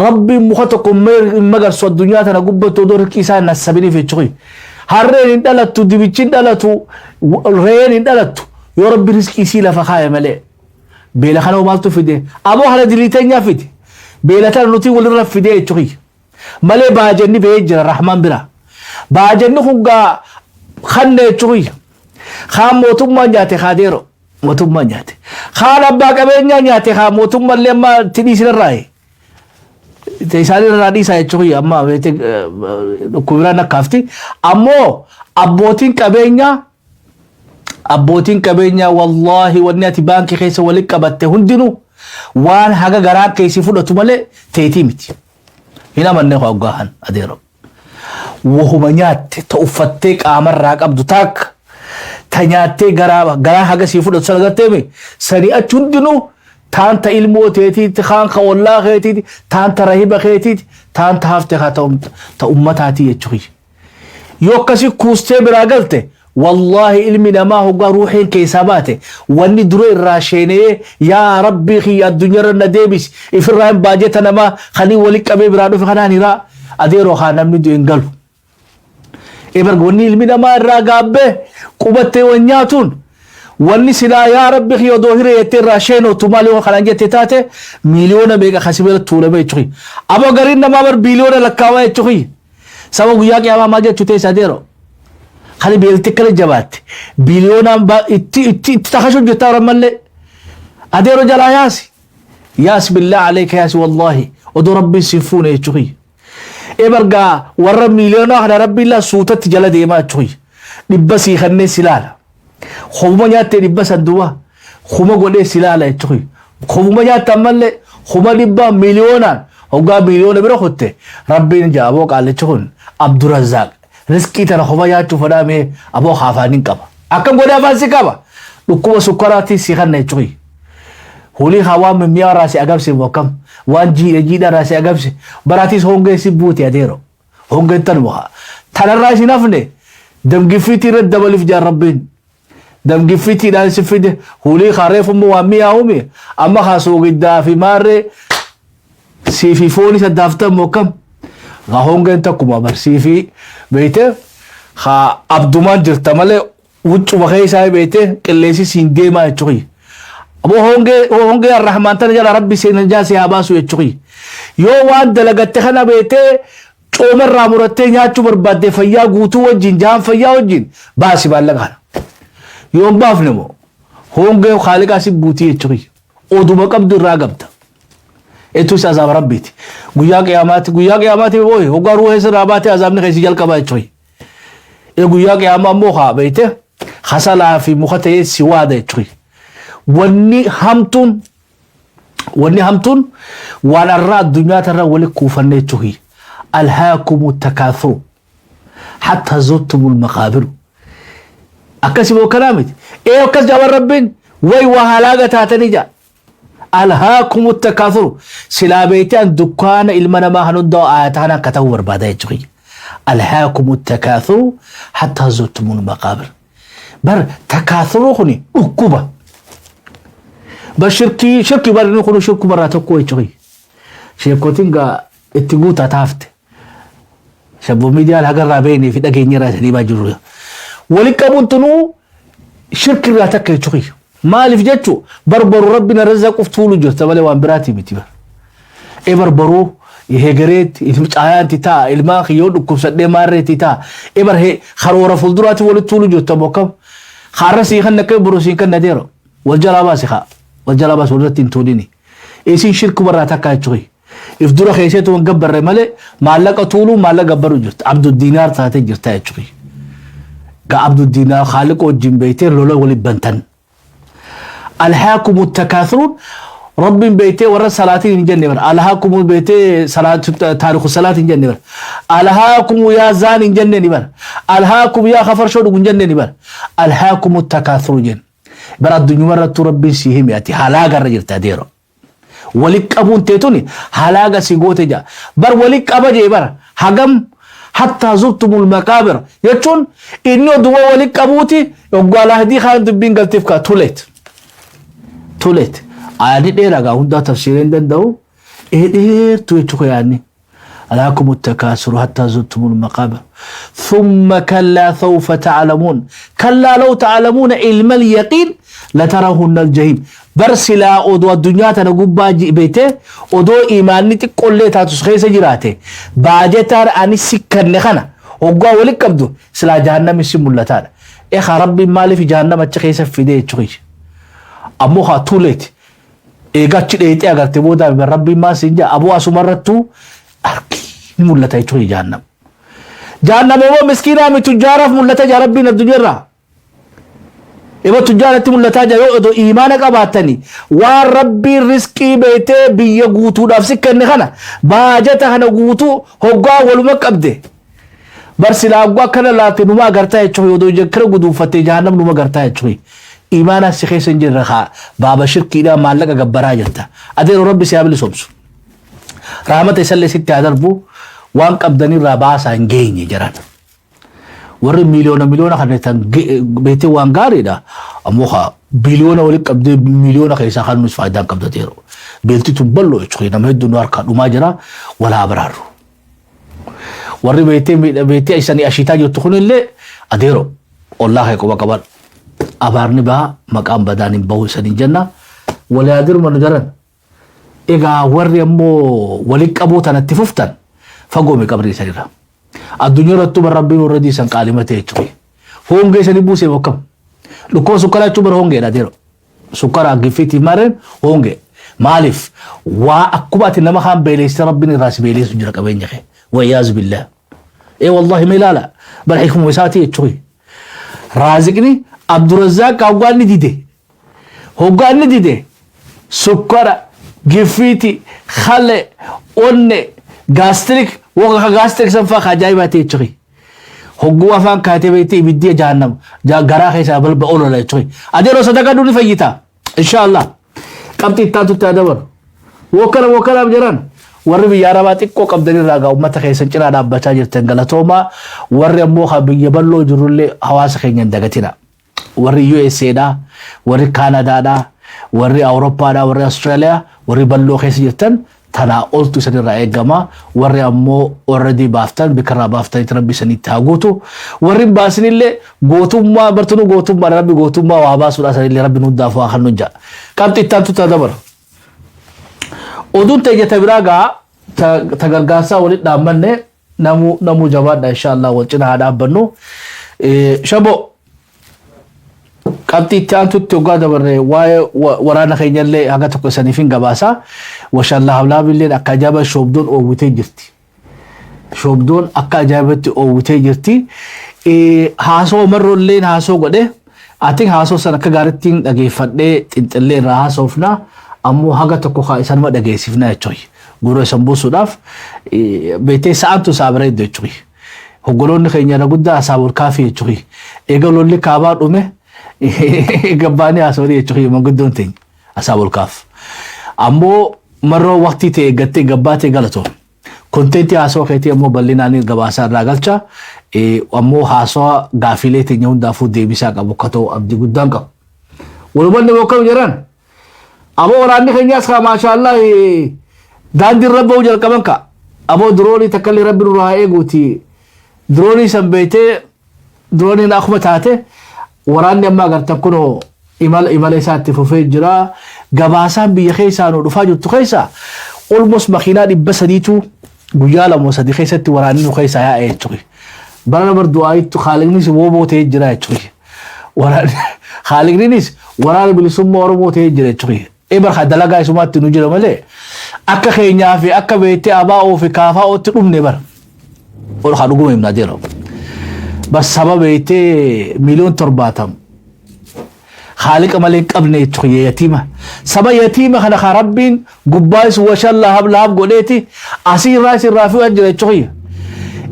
Rabbiin muka tokko hin magarsu addunyaa tana gubbatti odoo rizqii isaa hin nassabiniif jechuudha. Harreen hin dhalattu, dibichi hin dhalatu, re'een hin dhalattu yoo Rabbi rizqii isii lafa kaaye malee. Beela kana maaltu fide? Aboo kana diliiteenyaa fide. Beela tana nuti walirra fide jechuudha. Malee baajanni ba'ee jira Rahmaan bira. Baajanni kun gaa kanna jechuudha. Kaan mootummaan nyaate kaadeero. Mootummaan nyaate. Kaan abbaa qabeenyaa nyaate kaa mootummaallee amma itti dhiisinarraayi. Isaan irraa dhiisaa jechuun amma dhukkubiraan akkaafti. Ammoo abbootiin qabeenyaa wallaahi, wanni ati baankii keessa walitti qabatte hundinuu waan haga garaa keessi fudhatu malee teetii miti. Hin amanne hoggaan adeero. Wahuma nyaatte, ta uffattee qaamarraa qabdu taakka, ta nyaattee garaa garaa haga sii fudhatu sana garteemi, sanii achi hundinuu taan ta ilmoo teetiiti, kaan ka ollaa keetiiti, taan ta rahiba keetiiti, taan ta hafte kaa ta ummataatii jechuudha. Yoo akkasi kuustee biraa galte, wallaahi, ilmi namaa hoggaa ruuxiin keessaa baate wanni dura irraa sheenee, "Yaa Rabbii kiyya, addunyaarra na deebisi, ifirraa hin baajeta namaa kanii wali qabee biraa dhufe kanaan hiraa," adeeroo haa namni du'e hin galu. Ebar wanni ilmi namaa irraa gaabbee qubattee wan nyaatuun, wanni silaa "Yaa Rabbi kiyya, odoo hiree," jettee irraa sheenootu maal yoo kanaan jette taate, miiliyoona meeqa kasi bira tuulame jechuudha. Aboo gariin namaa bar biiliyoona lakkaawaa jechuudha. Saba guyyaa qiyaamaa maal jechuu teessa adeeroo? Kan beelti akkana jabaatte biliyoonaan itti itti itti takashu hojjetaa oran mallee adeeroo jalaa yaasi. Yaas billaa aleeka yaasi, wallaahi odoo Rabbiin sin fuune jechuudha. Ebargaa warra miiliyoonaa kana Rabbiin laa suutatti jala deemaa jechuudha. 100 sii kanneen si laala. Kuma nyaattee 100 san duuba 1000 godhee si laala jechuudha. Kuma nyaatte ammallee 100,000 miiliyoonaan hoggaa miiliyoona bira kutte, Rabbiin jaa, "Aboo, qaalichi kun Abdurazaaq riskii tana kuma nyaachuu fedhaa, aboo haafaaniin qaba. Akkam godhee afaan si qaba. Dhukkuba sukkaraatiin si kanna jechuudha. Hulii haa waan mimmi'aa irraa si agabse moo akkam, waan jiidha jiidha irraa si agabse baraatiis hongee si buute adeero. Hongeen tanuma haa. Tanarraa isin hafne damgiffiitii irratti dabaliif jaan Rabbiin. Damgiffitiidhaan si fide, hulii haa reefu immoo waan mi'aawumi amma haa soogiddaa fi maarree siifi foon isa daaftan moo akkam. Haa hongeen takkuma barsiifi beeyte haa abdumaan jirta malee wuccuma keessaa beeyte qilleensi siin deemaa jechuudha. Aboo hongee hongee Arrahmaan tana jala Rabbi seenan jaasee haa baasu jechuudha. Yoo waan dalagatte kana beetee coomarraa murattee nyaachuu barbaadde, fayyaa guutuu wajjin, jahaan fayyaa wajjin baasi maallaqa kana. Yoo hin baafne moo hongee Haaliqaa si buutii jechuudha. Oduma qabdu irraa gabda. Etu isa azaaba Rabbiiti. Guyyaa qiyaamaatti, guyyaa qiyaamaatti booyi hoggaa ruuhee sirraa baatee azaabni keessi jalqabaa jechuudha. E guyyaa qiyaamaa immoo haa beeyte hasalaa fi muka ta'ee si waada jechuudha. Wanni hamtuun waan arraa addunyaa tarra wali kuufanne jechuudha. Alhaakumu takaathuru hatta zurtumul maqaabiru. Akkasi moo kanaa miti? Ee, akkas jaaban Rabbiin way waa halaaga taatanii jaa. Alhaakumu takaathuru silaa beeyte an dukkaana ilma namaa kan hundaa aayata kana akka ta'uu barbaada jechuudha. Alhaakumu takaathuru hatta zurtumul maqaabir. Bar takaathuru kuni dhukkuba. Bar shirkii shirkii bar inni kun shirkuma irraa tokko jechuudha. Sheekotiin gaa itti guutaa taafte. Shabboo miidiyaan hagarraa beeknee fi dhageenya irraa isanii baa jiru. Wali qabuun tunuu shirki irraa takka jechuudha. Maaliif jechu barbaru Rabbi na razzaquuf tuulu jirta malee waan biraatii miti bar. E barbaruu hegereetti caayaanti ta'a, ilmaan kiyyoo dhukkubsadhee maarreetti ta'a. E bar karoora fuulduraatti walitti tuulu jirta bokkam. Haarra sii kan akka boru siin kan nadeero. Wal jalaa baasi haa. Wal jalaa baasi, walirratti hin tuulini. Isin shirkuma irraa takka jechuudha. If dura keessatti waan gabbarre malee maallaqa tuuluu maallaqa gabbaruu jirta. Abdul Diinaar taatee jirta jechuudha. Ga Abdul Diinaar Haaliqa wajjin beektee lola waliin bantan. Alhaakumu takaathurun Rabbiin beektee warra salaatiin hin jenne bara. Alhaakumu beektee taariku salaatiin hin jenne bara. Alhaakumu yaa zaan hin jenne ni bara. Alhaakumu yaa kafarshoo dhugu hin jenne ni bara. Alhaakumu takaathuru jenne. Bara addunyuma irrattuu Rabbiin si hime, ati halaagarra jirta adeero. Wali qabuun teetuni halaaga si goote jaa. Bar wali qaba jee bara hagam hattaa zurtumul maqaabir jechuun inni oduma wali qabuuti hoggaa lahdii kaan dubbiin galteef kaa tuleet. Tuleet. Ayyaanni dheeraa gaa hundaa tafsiiree hin danda'u. Ee dheertuu jechuu yaanni. ألهاكم التكاثر حتى زرتم المقابر ثم كلا سوف تعلمون كلا لو تعلمون علم اليقين لترون الجحيم. Bar silaa odoo addunyaa tana gubbaa beete odoo imaanni xiqqoollee taatus keessa jiraate, baajetaan ani si kanne kana hoggaa walitti qabdu silaa jahannami si mul'ataadha. Egaa Rabbiin maaliif jahannama achi keessa fide jechuudha. Ammoo haa tuuleeti. Egaa achi dheexee agarte booda Rabbiin maal siin jaa aboo asumarrattuu arki ni mul'ata jechuudha jahannam. Jahannam immoo miskiinaa mi tujjaaraaf mul'ata jaa Rabbiin addunyaarraa. Ima tujjaaratti mul'ataa jira. Yoo odoo imaana qabaattanii waan Rabbiin riskii beetee biyya guutuudhaaf si kenne kana, baajata kana guutuu hoggaa waluma qabde. Bar silaa hoggaa akkana laatte numa agartaa jechuudha. Odoo jekkara guduunfattee jahannam numa agartaa jechuudha. Imaana si keessa hin jirre haa baaba shirkiidhaa maallaqa gabbaraa jirta. Adeero, Rabbi si haa bilisoomsu. Rahmata isallee sitti haa darbu. Waan qabdanirraa baasaa hin geenye jiran. Warri miiliyoona miiliyoona kan beetee waan gaariidha. Ammoo haa biliyoona walitti qabdee miiliyoona keessaa kan nuti faayidaan qabdateeru. Beelti tun bal'oo jechuudha. Nama hedduu nu harkaa dhumaa jira, walaa baraarru. Warri beetee beetee isanii ashiitaa jirtu kunillee, adeero, ollaa kee quba qaban. Abaarni baha, maqaan badaan hin bahu isanii jenna. Walii adirma nu jaran. Egaa warri ammoo walitti qabuu tanatti fuftan fagoo qabrii isanirra. Addunyaa irrattuu bar Rabbiin warra diisan qaalimate jechuudha. Hongee isanii buusee bokkam. Dhukkuba sukkaraa jechuun bara hongeedha, adeero. Sukkaraa giffiitii mareen hongee. Maaliif? Waa akkuma ati nama kaan beeleessite Rabbiin irraa si beeleessu jira qabeenya kee. Wayyaazu billah. Ee wallahi, mee ilaala. Bar hikmuma isaatii jechuudha. Raaziqni Abdurazzaaq hoggaan ni dide. Hoggaan ni dide sukkara, giffiiti, khale, onne, gastric, waga gastric san faa ajaa'ibaa ta'e jechuudha. Hogguu afaan kaatee beekte ibiddi jahannam garaa keessaa balba olola jechuudha. Adeeroo, sadaqa ni fayyita. Inshaallah. Qabxii itti aantutti haa dabalu. Wokkana wokkanaaf jiran warri biyya arabaa xiqqoo qabdanirraa gaa uummata keessan cinaa dhaabbachaa jirtan, galatoomaa. Warri ammoo kan biyya bal'oo jirullee hawaasa keenya hin dagatina. Warri USAdha, warri Kaanadaadha, warri Awurooppaadha, warri Austraaliyaa, warri bal'oo keessa jirtan tanaa oltu isanirraa eegama. Warri ammoo already baaftan bikkarraa baaftanitti Rabbi isanitti haa guutu. Warri hin baasinillee gootummaa bartunuu gootummaa Rabbi gootummaa waa baasuudha sanillee Rabbi nu hundaaf waa kan nu ja'a. Qabxii itti aantutti haa dabalu. Oduun teenya biraa gaa ta gargaarsaa walitti dhaabmanne namuu jabaadha, inshaallah wal cinaa haa dhaabbannu. Shaboo, qabxii itti aantutti hoggaa dabarre waa'ee waraana keenyallee haga tokko isaniif hin gabaasa. Washallaa hablaabilleen akka ajaa'iba shoobdoon oowwitee jirti. Shoobdoon akka ajaa'ibatti oowwitee jirti. Haasoo marroolleen haasoo godhe. Ati haasoo sana akka gaariitti dhageeffadhee xinxillee irraa haasofna. Ammoo haga tokko kaa isanuma dhageessifna jechuudha. Gurra isan buusuudhaaf beektee sa'aantu isaa bareeddu jechuudha. Hoggoloonni keenya irra guddaa asaabul kaafii jechuudha. Eega lolli kaabaa dhume gabbaanii haasawanii jechuudha manguddoon teenya asaabul kaaf. Ammoo marroo waqtii ta'e eeggattee gabbaatee galatoo. Contentii haasawaa keetii ammoo bal'inaan gabaasaa irraa galcha. Ammoo haasawaa gaafiilee teenya hundaafuu deebisaa qabu akka ta'u abdii guddaan qabu. Walumanni bokkam jiran. Ammoo waraanni keenyaas kaa maashaallah daandii irra ba'uu jalqaban ka. Ammoo diroonii takka illee Rabbi nurraa haa eeguuti. Diroonii san beektee dirooniin akkuma taate waraanni amma agartan kunoo imala isaa itti fufee jira. Gabaasaan biyya keessaa nu dhufaa jirtu keessaa almost makiinaa 300tu guyyaa 2 3 keessatti waraanni nu keessaa yaa'e jechuudha. Bara nama du'aayitu haaliqnis wooboo ta'ee jira jechuudha. Haaliqnis waraana bilisummaa Oromoo ta'ee jira jechuudha. Ebar dalagaa isumaatti nu jira malee akka keenyaa fi akka beektee abaa'oo fi kaafaa'ootti dhumne bara. Ol haa dhuguma himnaa jira. Bas saba beektee 70 miliyoon haaliqa malee hin qabne jechuudha, yatiima. Saba yatiima kana kaa Rabbiin gubbaa isu washalla hablaab godheeti asii irraa isirraa fi jira jechuudha.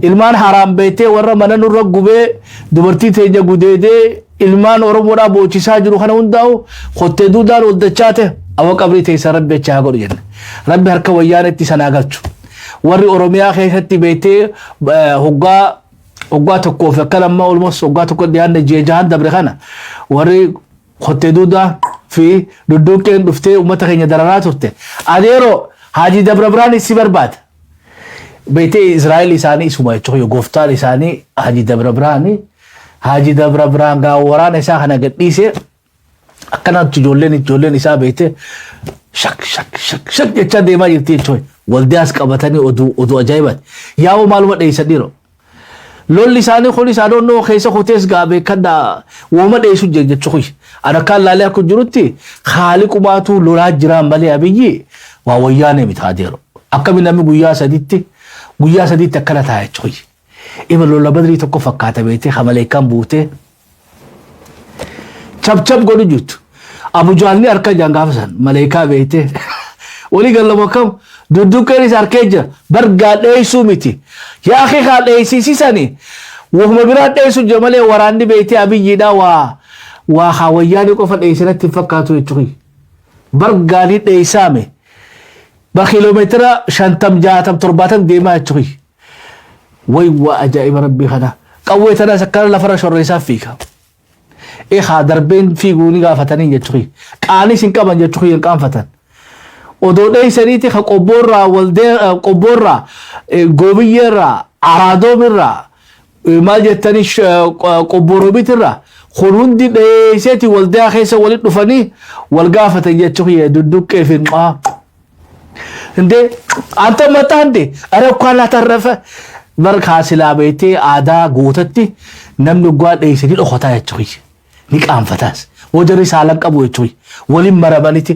Ilmaan haraam beektee warra mana nurra gubee, dubartii teenya gudeedee, ilmaan Oromoodhaa boochisaa jiru kana hundaa'u kottee duudaan ol dachaate awa qabrii teessa Rabbi achi haa godhu jenna. Rabbi harka wayyaanetti sanaa galchu. Warri Oromiyaa keessatti beektee hoggaa hoggaa tokkoo fi akka lammaa olmos hoggaa tokko dhiyaanne ji'a jahan dabre kana warri kottee duudaa fi dudduuqqeen dhuftee uummata keenya dararaa turte. Adeeroo, Haajii Dabra Biraan si barbaada. Beetee Israa'el isaanii isuma jechuudha. Gooftaan isaanii Haajii Dabra Biraani. Haajii Dabra Biraan gaa waraana isaa kana gadhiisee akkanatti ijoolleen isaa beetee shak shak shak shak jechaa deemaa jirti jechuudha. Waldiyaas qabatanii oduu ajaa'ibaati. Yaa'u maaluma dheessan dhiiroo. Lolli isaanii kunis adoonnoo keessa kutees gaa beekadhaa wooma dheessu jira jechuudha. Ani akkaan laalee akka jirutti haaliqumaatu lolaa jiraan malee Abiyyi waa wayyaanee miti adeero. Akkami namni guyyaa sadiitti akkana ta'a jechuudha. Ima lola Badrii tokko fakkaata beetee hamaleekaan buutee chap chap godhu jirtu. Abujaalni harka jaan gaafa san maleekaa beetee walii gallama akkam dudduqqeen isa harkee jira bargaa dheessuu miti. Yaa akhi, kaa dheessisisani wahuma biraa dheessu jira malee waraanni beetee Abiyyiidhaa waa haa wayyaanii qofa dheessinatti hin fakkaatu jechuudha. Bargaanii dheessaame ba kiiloomeetira 50, 60, 70 deemaa jechuudha. Way, waa ajaa'iba rabbii kana. Qawwee tanaas akkana lafarra shorreessaa fiiga. Ee, haa darbeen fiiguu ni gaafatanii jechuudha. Qaanis hin qaban jechuudha, hin qaanfatan. Odoo dheessaniiti ka Qobboorraa, Waldee, Qobboorraa, Goobiyyeerraa, Araadoomirraa, maal jettanii, Qobbooroobitirraa kun hundi dheesseeti Waldiyaa keessa walitti dhufanii wal gaafatan jechuudha, dudduqqee fi እንዴ አንተ መጣ እንዴ? ኧረ እንኳን አተረፈ። Barkaa silaa beektee aadaa gootatti namni oggaa dheessanii dhokotaa jechuudha. Ni qaanfataas. Wajarri saalan qabu jechuudha. Waliin maramanitti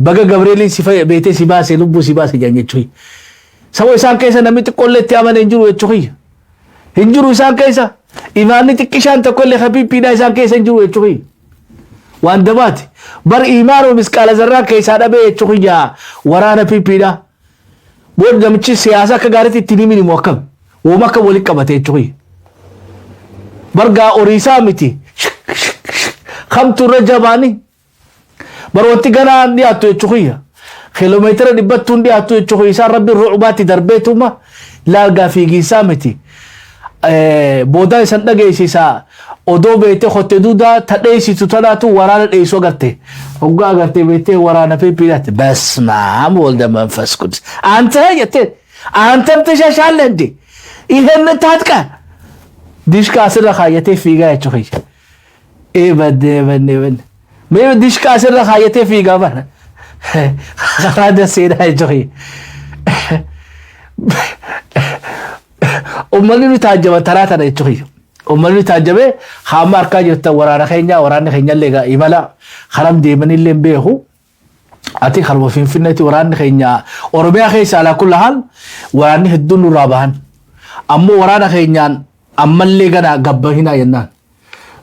baga Gabreeliin si beetee si baase, lubbuu si baase jedhan jechuudha. Saba isaan keessa namni xiqqoollee itti amane hin jiru jechuudha. Hin jiru isaan keessa. Imaanni xiqqishaan tokkollee habiibbiidhaa isaan keessa hin jiru jechuudha. Waan dabaati. Bar imaanuu misqaala zarraa keessaa dhabee jechuudha waraana PPdha. Booda namichi siyaasa akka gaariitti ittiin himin immoo akkam? Wooma akka walitti qabate jechuudha. Bargaa horiisaa miti. Kamtu irra jabaani? Bar wanti ganaan dhiyaattu jechuudha. Kiiloomeetira dhibbattuun dhiyaattu jechuudha. Isaan rabbi rucubaatti darbeetuma laalgaa fiigiinsaa miti. Boodaa isan dhageessisaa odoo beektee hotte duudaa ta dheessitu tanaatu waraana dheessuu agarte. Hoggaa agartee beektee waraana PPdhaatti. በስመ አብ ወልደ መንፈስ ቅዱስ፣ አንተ jettee አንተም ትሸሻለህ እንዴ? ይሄንን ታጥቀህ dishqaa asirra kaayyatee fiigaa jechuudha. Ee badde badde badde. Mee dishqaa asirra kaayyatee fiigaa bara. Karaa daseedhaa jechuudha. Uummanni nu taajjaba taraa tana jechuudha. Uummanni nu taajjabee hamma harkaa jirtan waraana keenya, waraanni keenya illee egaa imala karam deemanillee hin beeku. Ati karuma Finfinneetti waraanni keenya Oromiyaa keessa alaa kulla haal waraanni hedduun nurraa bahan. Ammoo waraana keenyaan ammallee gana gabbahinaa jennaan.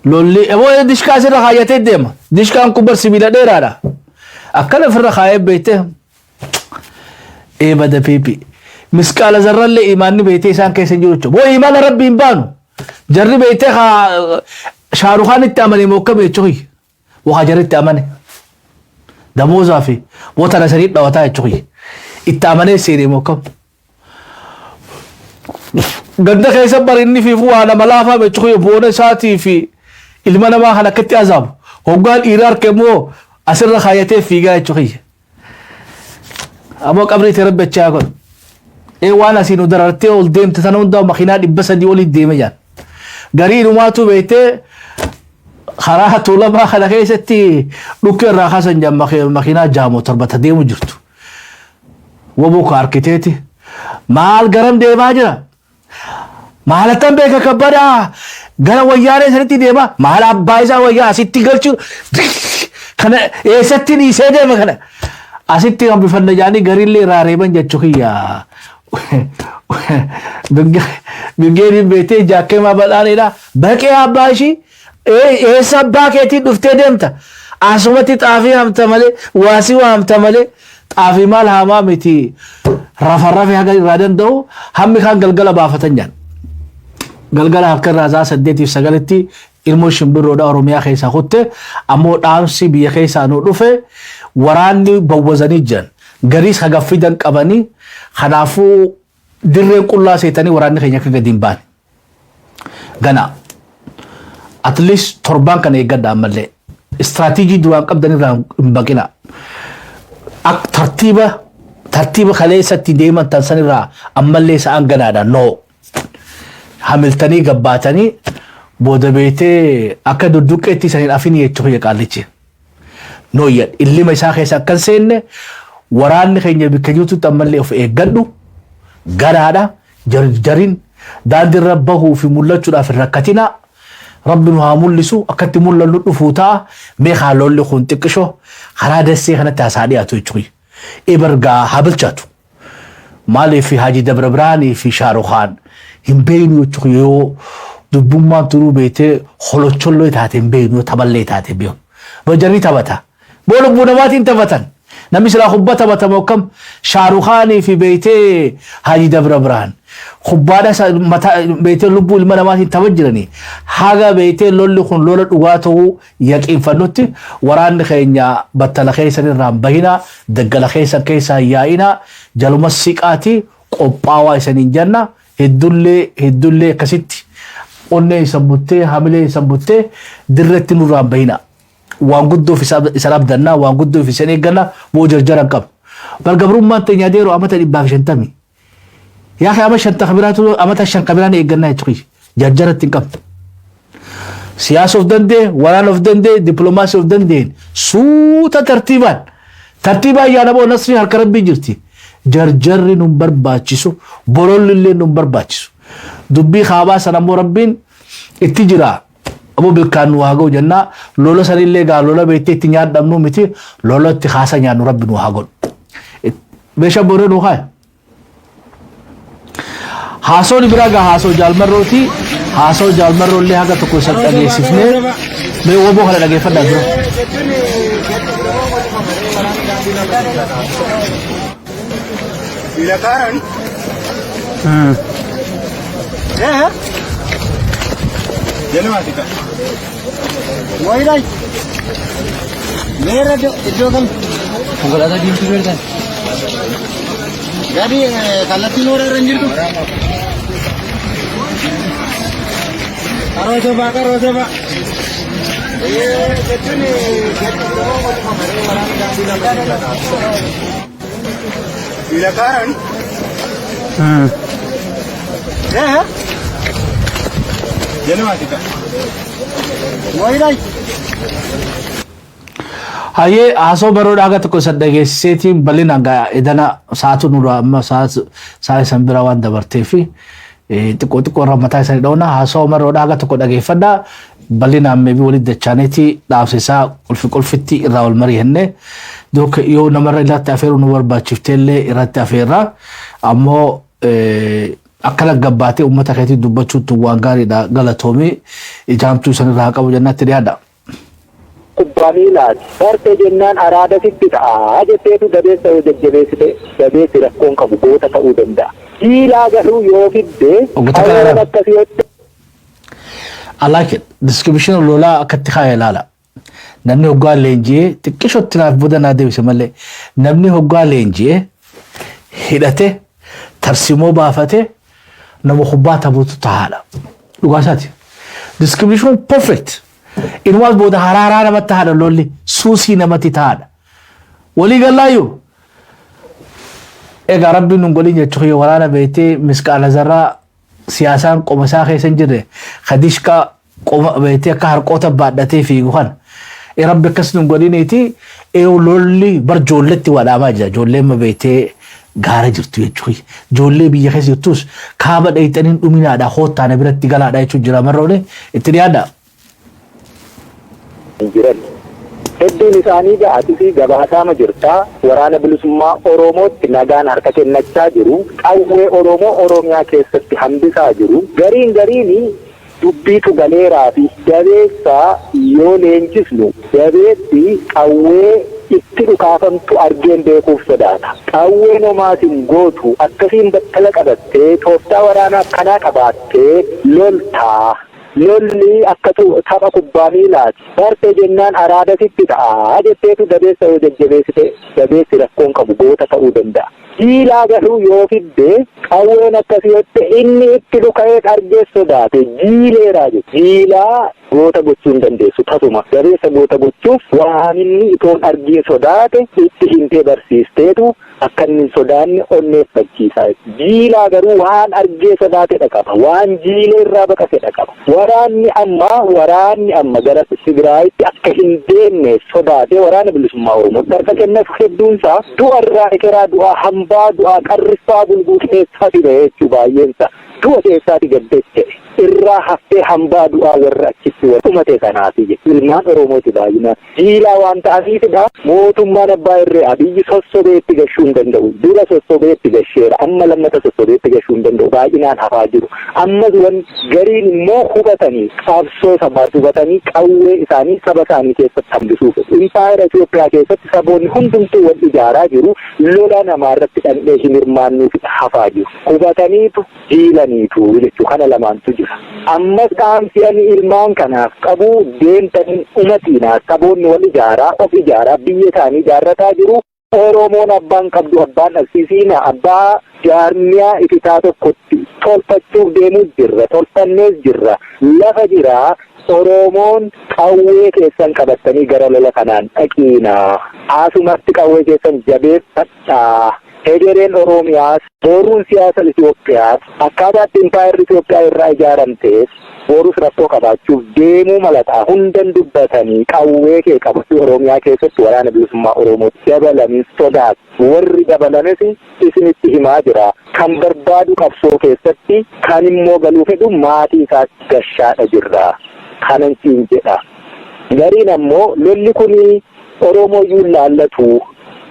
Lolli eboo dishqaa asirra kaayyatee deema. Dishqaan kun bar sibiila dheeraadha. Akkana ofirra kaayee beektee ee bada PP. Misqaala zarrallee imaanni beektee isaan keessa hin jiru jechuudha. Boo imaana rabbi hin baanu. Jarri beektee haa Shaarukaan itti amane moo akkam jechuudha. Waa jarri itti amane. Damoozaa fi wotana sanii dhawataa jechuudha. Itti amanee seenee moo akkam. Ganda keessa bar inni fiifuu waa nama laafaa jechuudha, boona isaatii fi ilma namaa kan akkatti azaabu. Hoggaan dhiiraa harka immoo asirra kaayatee fiigaa jechuudha. Ammoo qabrii ta'e rabbi achaa godhu. Ee, waan asii nu darartee ol deemte sana hundaa makiinaa 300 olii deeme jaan. Garii inumaatu beektee karaa Tuulamaa kana keessatti dhukkee irraa kaasan jaan, makiinaa jaamoo torbata deemu jirtu. Woboo ka arkiteeti. Maal garam deemaa jira? Maalattan beeka, kabbadaa gara Wayyaanee sanitti deema. Maal abbaa isaa wayyaa asitti galchuu kana eessatti dhiisee deema, kana asitti hambifanna jaanii gariillee irraa reeban jechuu kiyya. Birgeediin beektee jaakkeemaa badhaadheedha. Baqee abbaa ishii eessa abbaa keetii dhuftee deemta? Asumatti xaafii hamta malee, waasii waamta malee, xaafii maal haamaa miti, rafarrafe haga irraa danda'u hammi kaan galgala baafatan jaan. Galgala halkan irraa sa'a 8f 9tti ilmoo shimbirroodha Oromiyaa keessaa kutte. Ammoo dhaamsi biyya keessaa nu dhufe waraanni bawwazanii jiran. Gariis haga fidan qabanii, kanaafuu dirreen qullaa seetanii waraanni keenya akka gadi hin baane. Gana at least torbaan kana eeggadha ammallee. Istiraatiijii duraan qabdan irraa hin baqina. Tartiiba. Tartiiba kaleessatti deeman tan sanirraa ammallee sa'aan ganaadha no. Hamiltanii gabbaatanii booda beetee akka dudduqqeetti isaniin afini jechuu qaallichi. Nooyya illima isaa keessa akkan seenne, waraanni keenya bikka jirtutti ammallee of eeggadhu, ganaadha, jarjarin, daandiirra bahuu fi mul'achuudhaaf hin rakkatina. Rabbi nu haa mul'isu, akkatti mul'annu dhufuu ta'a. Mee haa lolli kun xiqqisho karaa dassee kanatti haasaa dhiyaatu jechuudha. Ebargaa haa bilchaatu. Maaliif Haji Dabra Biraanii fi Shaarukaan hin beeynu jechuudha, yoo dubbummaan turuu beetee holocholloo taate hin beeynu, yoo taphallee taate hin beeynu. Bajarri taphata. Boo lubbuu namaatiin taphatan. Namni silaa kubbaa taphatamu akkam Shaarukaanii fi beeytee Haji Dabra Biraan. Kubbaadha mataa beeytee lubbuu ilma namaatiin tapha jiranii. Haga beeytee lolli kun lola dhugaa ta'uu yaqiinfannutti waraanni keenya battala keessan irraa hin bahina, daggala keessan keessaa hin yaa'ina, jaluma siqaati qophaawaa isaniin jenna. Heddullee heddullee akkasitti onnee isan buttee, hamilee isan buttee dirreetti nurraa hin bahina. Waan guddoof isan abdannaa, waan guddoof isan eegganna, boo jarjara hin qabnu. Bargabrummaan teenya adeeroo amata 150. Yaa kee ama shanta kabiraatu amata 5 kabiraan eeggannaa jechuudha. Jarjaratti hin qabnu. Siyaasa of danda'e, waraana of danda'e, dippiloomaasii of danda'een suuta tartiibaan. Tartiibaan yaada boo nasrii harka rabbii jirti. Jarjarri nun barbaachisu, bololli illee nun barbaachisu. Dubbii kaabaa sana immoo rabbiin itti jira. Aboo bilkaan nu haa ga'u jennaa, lola sanillee gaa lola beektee itti nyaadhamnu miti, lola itti kaasa nyaannu rabbi nu haa godhu. Meeshaa booree nu kaaya. Haasoon biraa gaa haasoo jaalmarrooti. Haasoo jaalmarroo illee haga tokko isa dhageessifnee mee woboo kana dhageeffadhaa dura. Konkolaataa diimtuu beektan. Gadi kallattiin hora irra hin jirtu. Qaroo sobaa, qaroo sobaa. Hayyee, haasoo baroodhaa haga tokko isa dhageessiseetiin bal'inaan gaa edana sa'aatu nurraa amma sa'a isan bira waan dabartee fi xiqqoo xiqqoo irra mataa isanii dhoona. Haasoo baroodhaa haga tokko dhageeffadhaa, bal'inaan meebii walitti dachaaneeti dhaabsisaa qulfi qulfitti irraa wal mari'anne yoo namarra irratti afeeruu nu barbaachiftee illee irratti afeerra. Ammoo akkana gabbaatee uummata keetii dubbachuutu waan gaariidha. Galatoomii, ijaamtuu isanirraa haa qabu jennaatti dhiyaadha. Kubbaa miilaati. Barte jennaan araada sitti ta'a jetteetu dabeessa yoo jajjabeessite, dabeessi rakkoon qabu, goota ta'uu danda'a. Jiilaa garuu yoo fidde Obbo Takala qawween Araab. akkasii yoo I like it. Description lolaa akkatti kaa'e ilaala. Namni hoggaa leenji'ee xiqqishootti naaf booda naa deebise malee, namni hoggaa leenji'ee hidhate tarsimoo baafate nama kubbaa taphatu tahaadha. Dhugaa isaati. Description perfect. Inumaas booda haraaraa namatti tahaadha, lolli suusii namatti tahaadha. Walii gallaayyuu. Egaa rabbiin nun godhin jechuun waraana beektee misqaala zarraa siyaasaan qoma isaa keessa hin jirre kadishka qoma beektee akka harqoota baadhatee fiigu kana. Rabbi akkas nun godhiniiti, lolli bar ijoolletti wadhaamaa jira. Ijoolleen ma beektee gaara jirtu jechuudha. Ijoollee biyya keessa jirtus kaaba dheeyxaniin dhuminaadha, koottaana biratti galaadha jechuun jira marroone itti dhiyaadha. Hin jiran. Hedduun isaanii ga'atii fi gabaasaama jirtaa waraana bilisummaa Oromootti nagaan harka kennachaa jiru. Qawwee Oromoo Oromiyaa keessatti hambisaa jiru. Gariin gariin dubbiitu galeeraa fi dabeessa yoo leenjisnu dabeessi qawwee itti dhukaafamtu argeen beekuuf sodaata. Qawween homaatiin gootu akkasiin battala qabattee tooftaa waraanaa akkanaa qabaattee loltaa. Lolli akka tapha kubbaa miilaati. Barte jennaan araada sitti ta'a jetteetu dabeessa yoo jajjabeessite, dabeessi rakkoon qabu, goota ta'uu danda'a. Jiilaa garuu yoo fidde qawween akkasii yoo inni itti dhuka'ee argee sodaate jiileeraa jechuudha. Jiilaa Goota gochuu hin dandeessu tasuma. Dabeessa goota gochuuf waan inni itoon argee sodaate itti himtee barsiisteetu akka inni hin sodaanne onneeffachiisa. Jiilaa garuu waan argee sodaatedha qaba. Waan jiilee irraa baqatedha qaba. Waraanni amma gara Tigraayitti akka hin deemne sodaatee waraana bilisummaa Oromootti harka kennatu hedduunsaa du'a irraa ekeraa du'aa, hambaa du'aa, qarriffaa bulguu keessaati ba'e jechuu baay'eensa. Du'a keessaati gaddeesse irraa haftee hambaa du'aa warra achitti dhumate kanaafi jechuudha. Ilmaan Oromooti baay'inaan. Jiilaa waan ta'aniifidha. Mootummaan abbaa irree Abiyyi sossobee itti gashuu hin danda'u. Dura sossobee itti gasheera. Amma lammata sossobee itti gashuu hin danda'u. Baay'inaan hafaa jiru. Ammas wan gariin immoo hubatanii, qabsoo sabaa hubatanii, qawwee isaanii saba isaanii keessatti hambisuuf. Impaayera Itoophiyaa keessatti saboonni hundumtuu wal ijaaraa jiru. Lola namaa irratti dhandhee hin hirmaannuuf hafaa jiru. Hubataniitu jiilaniitu jechuu kana lamaantu jira. Ammas dhaamsi ani ilmaan kanaaf qabu, deemtanii umatiinaa, saboonni wal ijaaraa, of ijaaraa, biyya isaanii ijaarrataa jiru. Oromoon abbaan qabdu abbaan dhabsiisiina, abbaa jaarmiyaa ifitaa tokkotti tolfachuuf deemuu jirra, tolfannees jirra, lafa jiraa. Oromoon qawwee keessan qabattanii gara lola kanaan dhaqiinaa, asumatti qawwee keessan jabeeffadhaa. Hegereen Oromiyaas, boruun siyaasa Itoophiyaas, akkaataa itti impaayerri Itoophiyaa irraa ijaaramtees borus rakkoo qabaachuuf deemuu malataa hundan dubbatanii qawwee kee qabatu Oromiyaa keessatti waraana bilisummaa Oromoo dabalanii sodaatu. Warri dabalames isinitti himaa jira. Kan barbaadu qabsoo keessatti, kan immoo galuu fedhu maatii isaa gashaadha jirra. Kanan siin jedha. Gariin ammoo lolli kuni Oromoo iyyuu laallatu.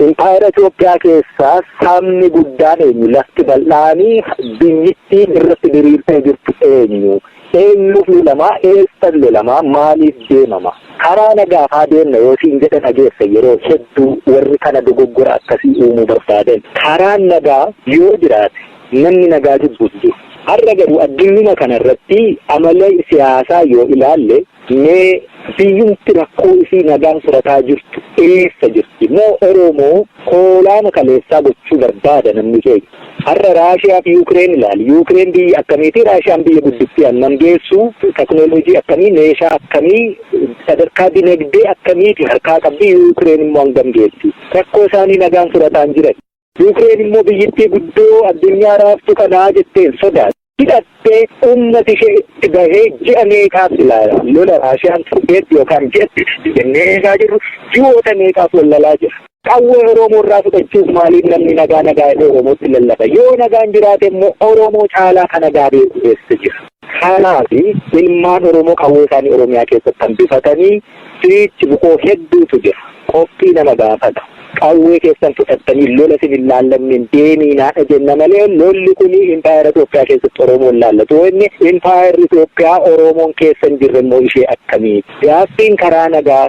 Impaayera Itoophiyaa keessaa sabni guddaan eenyu? Lafti bal'aanii biyyittiin irratti diriirtee jirtu eenyu? Eenyuuf lolamaa? Eessan lolamaa? Maaliif deemama? Karaa nagaafaa deemna yoo siin jedhan dhageessa yeroo hedduu warri kana dogoggora akkasii uumuu barbaadan. Karaan nagaa yoo jiraate namni nagaa jibbu jiru. Har'a garuu addunyuma kanarratti amala siyaasaa yoo ilaalle, mee biyyumti rakkoo isii nagaan furataa jirtu eessa jirti? Moo Oromoo koolaama kaleessaa gochuu barbaada namni keenya? Har'a Raashiyaa fi Yuukireen ilaali. Yuukireen biyya akkamiiti? Raashiyaan biyya guddittii hammam geessu? Teknooloojii akkamii? Meeshaa akkamii? Sadarkaa dinagdee akkamiiti harkaa qabdi? Yuukireen immoo hangam geessi? Rakkoo isaanii nagaan furataan jiran. Yuukireen immoo biyyittii guddoo addunyaa raaftu kanaa jetteen sodaatu. Hidhattee uummati ishee itti bahee ji'a meeqaaf ilaala. Lola Raashiyaan turbeetti yookaan ji'atti jennee eegaa jirru ji'oota meeqaaf wal lolaa jira. Qawwee Oromoo irraa fudhachuuf maaliif namni nagaa nagaa jedhee Oromootti lallaba? Yoo nagaan jiraate immoo Oromoo caalaa kan nagaa beeku eessa jira? Kanaaf ilmaan Oromoo qawwee isaanii Oromiyaa keessatti hambifatanii fiichi bukoo hedduutu jira. Qophii nama gaafata. Qawwee keessan fudhattanii lola isin hin laallanneen deemiinaadha jenna malee lolli kuni impaayera Itoophiyaa keessatti Oromoon laallatu. Inni impaayerri Itoophiyaa Oromoon keessa hin jirre immoo ishee akkamii? Gaaffiin karaa nagaa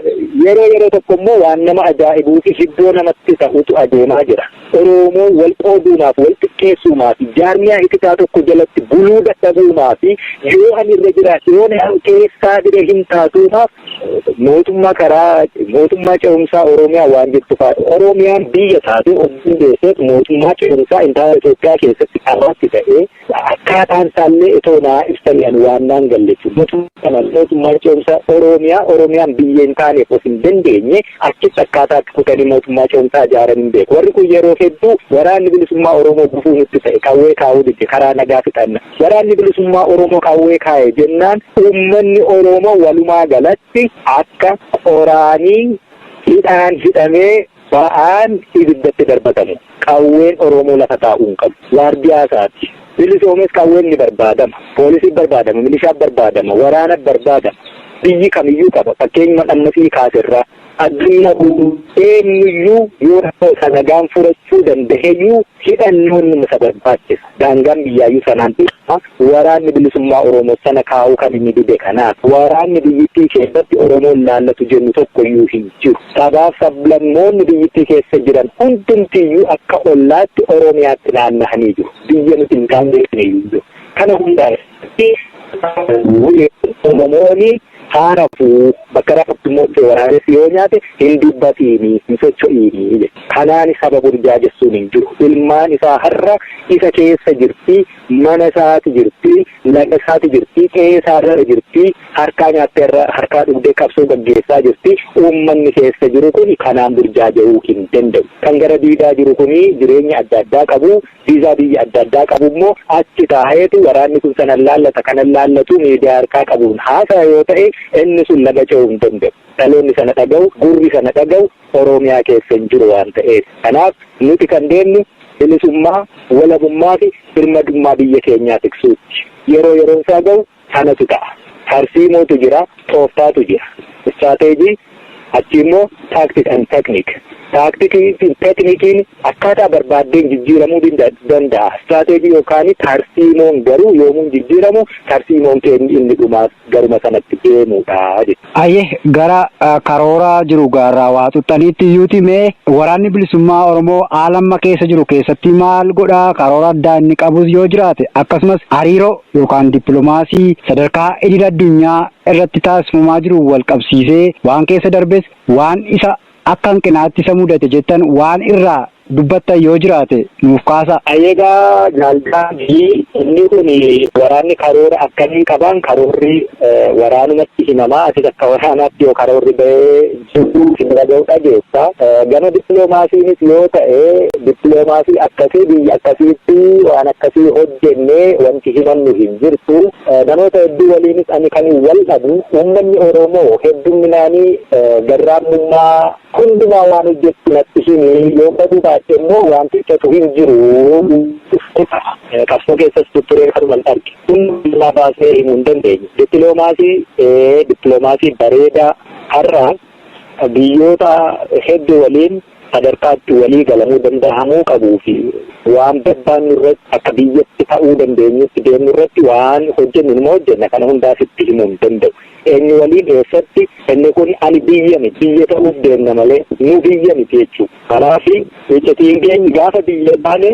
yeroo yeroo tokko immoo waan nama ajaa'ibuu fi hibboo namatti ta'utu adeemaa jira. Oromoon wal qooduumaaf, wal xiqqeessuumaaf, jaarmiyaa itikaa tokko jalatti buluu dadhabuumaaf, yoo ani irra jiraadhe, yoo ani keessaa dhibee hin taatuumaaf, mootummaa karaa mootummaa ce'umsaa Oromiyaa waan jettu fa'a. Oromiyaan biyya taate of dandeesseet mootummaa ce'umsaa impaayera Itoophiyaa keessatti qabaatti ta'ee akkaataan isaallee itoo naa ibsanii ani waan naan galle jechuudha. Mootummaa ce'umsaa Oromiyaa, Oromiyaan biyya hin taaneef of hin dandeenye achitti akkaataa itti kutanii mootummaa ce'umsaa ijaaran hin beeku. Warri kun yeroo hedduu waraanni bilisummaa Oromoo gufuu nutti ta'e, qawwee kaa'uu dide, karaa nagaa fixanna. Waraanni bilisummaa Oromoo qawwee kaa'e jennaan uummanni Oromoo walumaa galatti akka qoraanii hidhaan hidhamee ba'aan ibiddatti darbatamu. Qawween Oromoo lafa taa'uu hin qabu. Waardiyaa isaati. Bilisoomes qawween ni barbaadama. Poolisiin barbaadama, milishaan barbaadama, waraana barbaadama. Biyyi kamiyyuu qaba. Fakkeenyuma dhammasii kaaserraa. Addunyaa eenyuyyuu yoo isa nagaan furachuu danda'eyyuu hidhannoon nama isa barbaachisa. Daangaan biyyaayyuu sanaan dhufma. Waraanni bilisummaa Oromoo sana kaa'uu kan inni dide kanaaf. Waraanni biyyittii keessatti Oromoon laallatu jennu tokkoyyuu hin jiru. Sabaaf sablammoonni biyyittii keessa jiran hundumtiyyuu akka ollaatti Oromiyaatti naanna'anii jiru. Biyya nuti hin daangeessine iyyuu jiru. Kana hundaa Oromooni Haa rafuu, bakka rafutti immoo dhufee waraabessi yoo nyaate hin dubbatiini, hin socho'iini jedhe. Kanaan saba burjaajessuun hin jiru. Ilmaan isaa har'a isa keessa jirti, mana isaati jirti, laga isaati jirti, qe'ee isaarra jirti, harkaa nyaattee irra harkaa dhugdee qabsoo gaggeessaa jirti. Uummanni keessa jiru kun kanaan burjaaja'uu hin danda'u. Kan gara diidaa jiru kun jireenya adda addaa qabu, viizaa biyya adda addaa qabu immoo achi taa'eetu waraanni kun sanan laallata kanan laallatu miidiyaa harkaa qabuun haasaa yoo ta'e inni sun laga ce'uu hin danda'u. Dhaloonni sana dhaga'u, gurri sana dhaga'u Oromiyaa keessa hin jiru waan ta'eef. Kanaaf nuti kan deemnu bilisummaa, walabummaa fi birmadummaa biyya keenyaa tiksuutti. Yeroo yeroon isaa ga'u sanatu ta'a. Tarsiimootu jira, tooftaatu jira. Istiraateejii achi immoo tactic and technique. Taaktikii fi teknikiin akkaataa barbaaddeen jijjiiramuu danda'a. Istiraateejii yookaan tarsiimoon garuu yoomuun jijjiiramu tarsiimoon keenya inni dhumaas garuma sanatti deemuudha jechuudha. Ayyee, gara karoora jiru gaarraa waa xuxxaniitti iyyuuti, mee waraanni bilisummaa Oromoo haala amma keessa jiru keessatti maal godhaa, karoora addaa inni qabus yoo jiraate, akkasumas hariiroo yookaan dippiloomaasii sadarkaa idil addunyaa irratti taasifamaa jiru wal qabsiisee waan keessa darbes, waan isa akka hanqinaatti isa mudate jettan, waan irraa dubbattan yoo jiraate nuuf kaasa. Egaa jaaldaangii inni kun waraanni karoora akkamii qaban, karoorri waraanumatti himamaa, atis akka waraanaatti yoo karoorri bahee jiru si bira ga'u dhageessa. Gama dippiloomaasiinis yoo ta'e, dippiloomaasii akkasii biyya akkasiitti waan akkasii hojjennee wanti himannu hin jirtu. Namoota hedduu waliinis ani kan wal dhabu, uummanni Oromoo hedduminaanii garraamummaa hundumaa waan hojjettu natti himi, yoo baduu baatte immoo wanti ittatu hin jiru. Qabsoo keessas tutturee kanuman arge. Hundumaa baasnee himuu hin dandeenyu. Dippiloomaasii bareedaa har'a biyyoota hedduu waliin sadarkaatti walii galamuu danda'amuu qabuu fi waan barbaannu irratti akka biyyatti ta'uu dandeenyutti deemnu irratti waan hojjennu numa hojjenna, kana hundaas itti himuu hin danda'u. Eenyu waliin eessatti, inni kun ani biyya miti, biyya ta'uuf deemna malee nu biyya miti jechuudha. Kanaaf iccitiin keenya gaafa biyya baane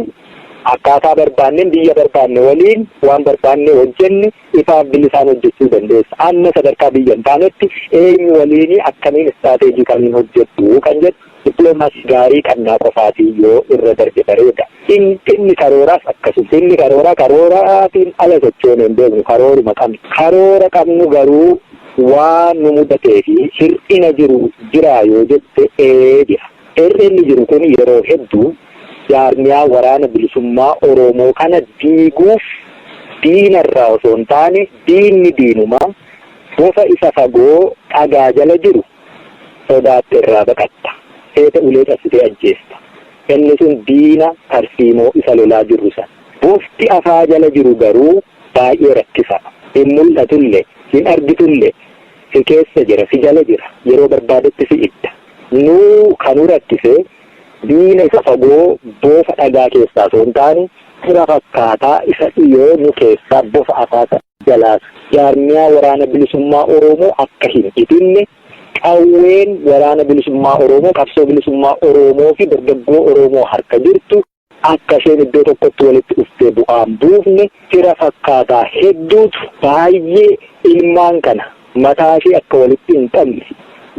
akkaataa barbaanneen biyya barbaanne waliin waan barbaanne hojjenne ifaaf bilisaan hojjechuu dandeessa. Amma sadarkaa biyya hin taanetti eenyu waliin akkamiin istiraateejii kamiin hojjettu kan jedhu dippiloomaasii gaarii qabnaa qofaatii yoo irra darbe bareeda. Inni karooraas akkasuma. Inni karooraa karooraatiin ala sochoonee hin beeknu, karooruma qabnu. Karoora qabnu garuu waan nu mudatee fi hir'ina jiru jira yoo jette, ee jira. Hir'inni jiru kun yeroo hedduu jaarmiyaa waraana bilisummaa Oromoo kana diiguuf diinarraa osoo hin taane, diinni diinumaa, bofa isa fagoo dhagaa jala jiru sodaatte irraa baqatta. Seeta ulee cabsitee ajjeesta. Inni sun diina tarsiimoo isa lolaa jirru sana. Bofti afaa jala jiru garuu baay'ee rakkisaadha. Hin mul'atullee, hin argitullee, si keessa jira, si jala jira, yeroo barbaadetti si idda. Nuu kan nu rakkise diina isa fagoo bofa dhagaa keessaa osoo hin taane, fira fakkaataa isa dhiyoo nu keessaa bofa afaa jalaas jaarmiyaa waraana bilisummaa Oromoo akka hin itinne, qawween waraana bilisummaa Oromoo, qabsoo bilisummaa Oromoo fi dargaggoo Oromoo harka jirtu akka isheen iddoo tokkotti walitti dhuftee bu'aan buufne fira fakkaataa hedduutu baay'ee ilmaan kana mataa ishee akka walitti hin qabne,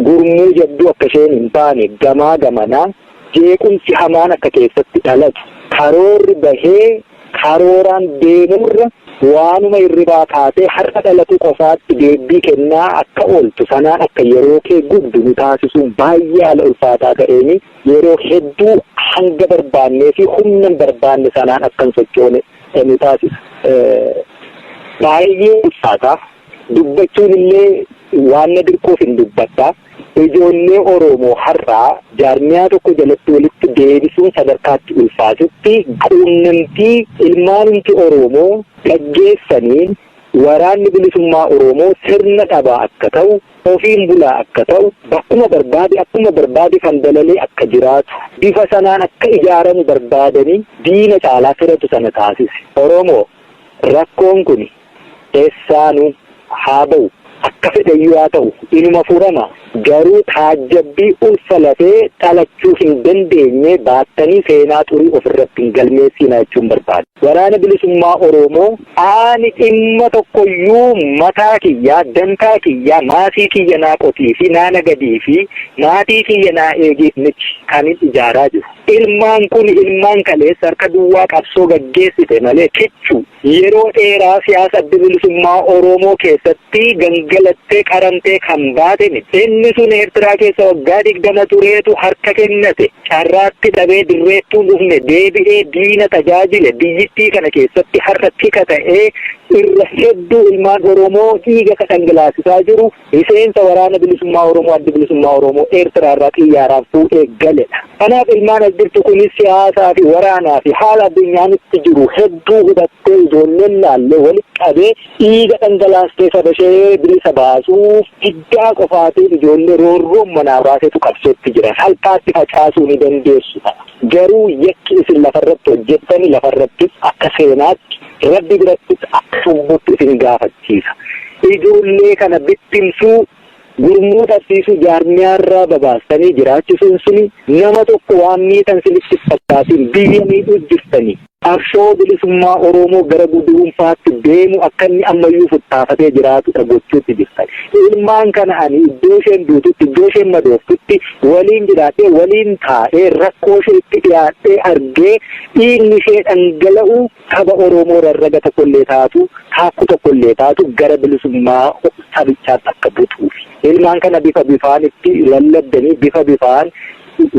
gurmuu jabduu akka isheen hin taane, gamaa gamanaa jeequmsi hamaan akka keessatti dhalatu, karoorri bahee karooraan deemurra waanuma hirribaa kaasee har'a dhalatu qofaatti deebbii kennaa akka ooltu sanaan akka yeroo kee gubdu nu taasisuun baay'ee haala ulfaataa ta'een yeroo hedduu hanga barbaannee fi humna hin barbaanne sanaan akka hin sochoone nu taasisa. Baay'ee ulfaataa dubbachuun illee waan na dirquuf hin dubbadha. Ijoollee Oromoo har'aa jaarmiyaa tokko jalatti walitti deebisuun sadarkaatti ulfaatutti quunnamtii ilmaanumti Oromoo gaggeessaniin waraanni bilisummaa Oromoo sirna dhabaa akka ta'u, ofiin bulaa akka ta'u, bakkuma barbaade akkuma barbaade kan dalalee akka jiraatu, bifa sanaan akka ijaaramu barbaadanii diina caalaa firatu sana taasise. Oromoo, rakkoon kun eessaanuu haa ba'u, akka fedhayyuu haa ta'u, inuma furama. Garuu taajjabbii ulfa lafee dhalachuu hin dandeenye baattanii seenaa xurii ofirratti hin galmeessiina jechuun barbaada. Waraana Bilisummaa Oromoo ani dhimma tokkoyyuu mataa kiyyaa, dantaa kiyyaa, maasii kiyya naa qotii fi naa nagadii fi maatii kiyya naa eegiif miti kan ijaaraa jiru. Ilmaan kun ilmaan kaleessa harka duwwaa qabsoo gaggeessite malee kichuu yeroo dheeraa siyaasa Adda Bilisummaa Oromoo keessatti gangalattee qaramtee kan baate miti. Inni sun Eertiraa keessa waggaa 20 tureetu harka kennate. Carraatti dhabee dirreettuun dhufne, deebi'ee diina tajaajile. Biyyittii kana keessatti har'a tika ta'ee irra hedduu ilmaan Oromoo dhiiga ka dhangalaasisaa jiru miseensa Waraana Bilisummaa Oromoo Adda Bilisummaa Oromoo Eertiraa irraa xiyyaaraan fuudhee galedha. Kanaaf ilmaan as jirtu kunis siyaasaa fi waraanaa fi haala addunyaan itti jiru hedduu hubattee, ijoolleen laallee walitti qabee, dhiiga dhangalaastee saba ishee bilisa baasuuf diddaa qofaatiin ijoollee roorroon manaa baasetu qabsootti jira. Salphaatti facaasuu ni dandeessu ta'a. Garuu yakki isin lafarratti hojjettani lafarrattis akka seenaatti, Rabbi birattis akka cubbuutti isin gaafachiisa. Ijoollee kana bittimsuu, gurmuu dhabsiisuu, jaarmiyaarraa babaastanii jiraachisuun suni nama tokko waan miitan sinitti fakkaatiin, biyya miidhuu jirtanii. Qabsoo bilisummaa Oromoo gara guduunfaatti deemu akka inni ammayyuu futtaafatee jiraatudha gochuutti jirtan. Ilmaan kana ani iddoo isheen duututti, iddoo isheen madooftutti waliin jiraadhee, waliin taa'ee, rakkoo ishee itti dhiyaadhee argee, dhiigni ishee dhangala'u saba Oromoo rarraga tokkollee taatu, taakku tokkollee taatu gara bilisummaa sabichaatti akka butuufi. Ilmaan kana bifa bifaan itti lallabdanii, bifa bifaan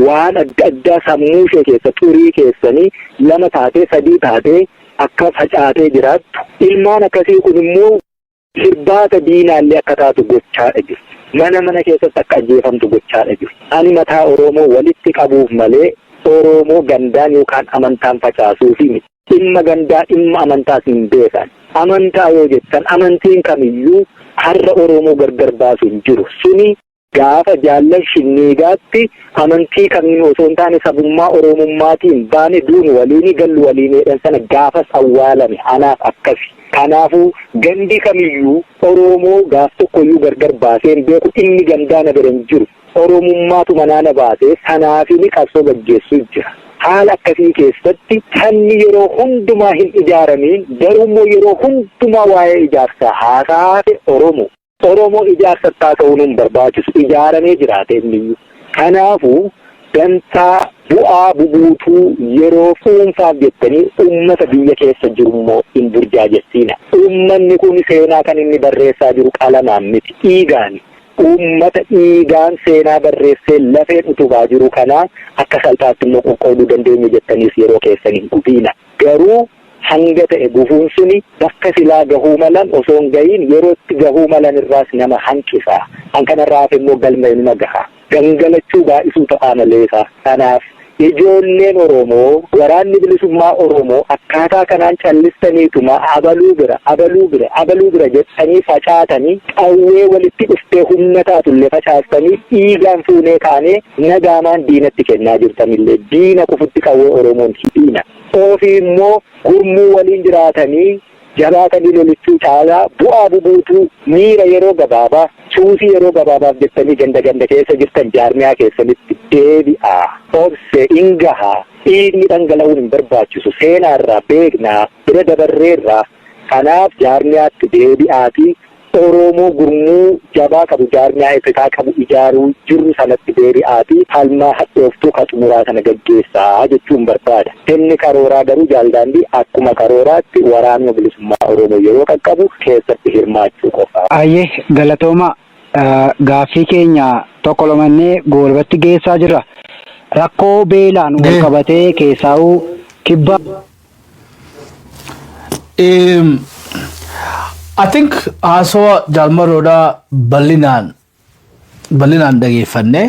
waan adda addaa sammuu ishee keessa xurii keessanii lama taatee, sadii taatee akka facaatee jiraattu, ilmaan akkasii kun immoo hirbaata diinaallee akka taatu gochaadha jiru. Mana mana keessatti akka ajjeefamtu gochaadha jiru. Ani mataa Oromoo walitti qabuuf malee Oromoo gandaan yookaan amantaan facaasuufi miti. Dhimma gandaa, dhimma amantaas hin beekan. Amantaa yoo jettan, amantiin kamiyyuu har'a Oromoo gargar baasu hin jiru. Suni gaafa jaallan shinniigaatti amantii kamiin osoo hin taane sabummaa Oromummaatiin baane, duunu waliini, gallu waliini jedhan sana gaafas awwaalame, anaaf akkasi. Kanaafuu gandi kamiyyuu Oromoo gaaf tokkoyyuu gargar baasee hin beeku, dhimmi gandaa na bira hin jiru. Oromummaatu manaa na baasee, sanaafini qabsoo gaggeessuu jira. Haala akkasii keessatti sabni yeroo hundumaa hin ijaaramiin garuummoo yeroo hundumaa waa'ee ijaarsaa haasaa Oromoo. Oromoo ijaarsa ta'uun hin barbaachisu, ijaaramee jiraate inniyyuu. Kanaafuu dantaa bu'aa bubuutuu yeroo dhuunfaaf jettanii uummata biyya keessa jiru immoo hin burjaajessiina. Uummanni kun seenaa kan inni barreessaa jiru qalamaan miti, dhiigaani. Uummata dhiigaan seenaa barreessee lafeen utubaa jiru kanaa akka salphaatti immoo qoqqooduu dandeenya jettaniis yeroo keessan hin gubiina. Garuu hanga ta'e gufuun suni bakka silaa gahuu malan osoo hin gahiin yerootti gahuu malan irraas nama hanqisa. Kan kanarraa hafe immoo galma inuma gaha. Gangalachuu baay'isuu ta'aa maleesa. Kanaaf ijoolleen Oromoo, Waraanni Bilisummaa Oromoo akkaataa kanaan callistaniituma abaluu bira, abaluu bira, abaluu bira jettanii facaatanii, qawwee walitti dhuftee humna taatullee facaastanii, dhiigaan fuunee kaanee nagaamaan diinatti kennaa jirtanillee diina kufutti qawwee Oromoon hidhiina. Ofii immoo gurmuu waliin jiraatanii jabaatanii lolichuu caalaa bu'aa bubuutuu miira yeroo gabaabaa, suusii yeroo gabaabaaf jettanii ganda ganda keessa jirtan jaarmiyaa keessanitti deebi'aa. Obse in gahaa, dhiigni dhangala'uun hin barbaachisu, seenaarraa beeknaa, bira dabarreerraa. Kanaaf jaarmiyaatti deebi'aatii Oromoo gurmuu jabaa qabu, jaarmiyaa iffisaa qabu ijaaruu jirru sanatti deebi'aatii falmaa hadhooftuu ka xumuraa sana gaggeessaa jechuun barbaada. Inni karooraa garuu, jaaldaandii, akkuma karooraatti Waraanuma Bilisummaa Oromoo yeroo qaqqabu keessatti hirmaachuu qofa. Ayyee, galatooma. Gaaffii keenya tokko lamannee goolbatti geessaa jirra. Rakkoo beelaan wal qabatee keessaa'uu kibba I think haasawa jaalmaroodhaa bal'inaan bal'inaan dhageeffanne,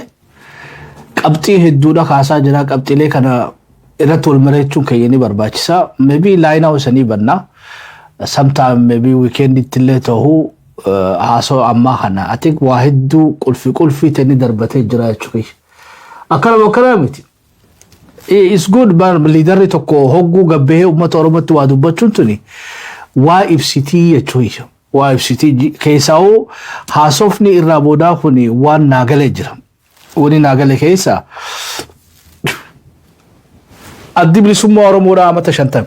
qabxii hedduudha kaasaa jira. Qabxiilee kana irratti wal mari'achuun keenya ni barbaachisa. Maybe laayinaa isanii banna. Sometime maybe weekenditti illee ta'uu haasawa ammaa kana. I think waa hedduu qulfi qulfii ta'anii darbatee jira jechuudha. Akkanuma akkanaa miti. It's good, leaderri tokko hogguu gabbahee uummata Oromootti waa dubbachuun tuni waa ibsitii jechuudha. Waa ibsiti keessaa'uu haasofni irraa boodaa kun waan naagalee jira. Wani naagale keessa Addi Bilisummaa Oromoodhaa amata 50.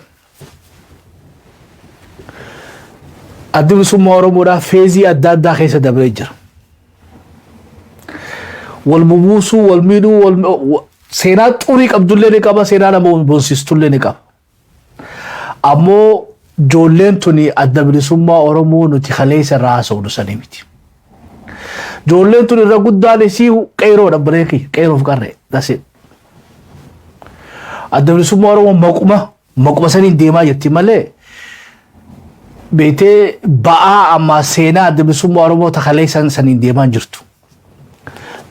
Addi Bilisummaa Oromoodhaa feezii adda addaa keessa dabree jira. Wal bubuusuu, wal miidhuu, wal seenaa xurii qabdullee ni qaba, seenaa nama boonsistullee ni qaba. Ammoo ijoolleen tuni Adda Bilisummaa Oromoo nuti kaleessa irraa haasofnu sanii miti. Ijoolleen tun irra guddaan isii qeeroodha bareeki, qeeroof qarree. That's it. Adda Bilisummaa Oromoo maquma saniin deemaa jirti malee, beetee ba'aa ammaa seenaa Adda Bilisummaa Oromoo ta kaleessan saniin deemaa hin jirtu.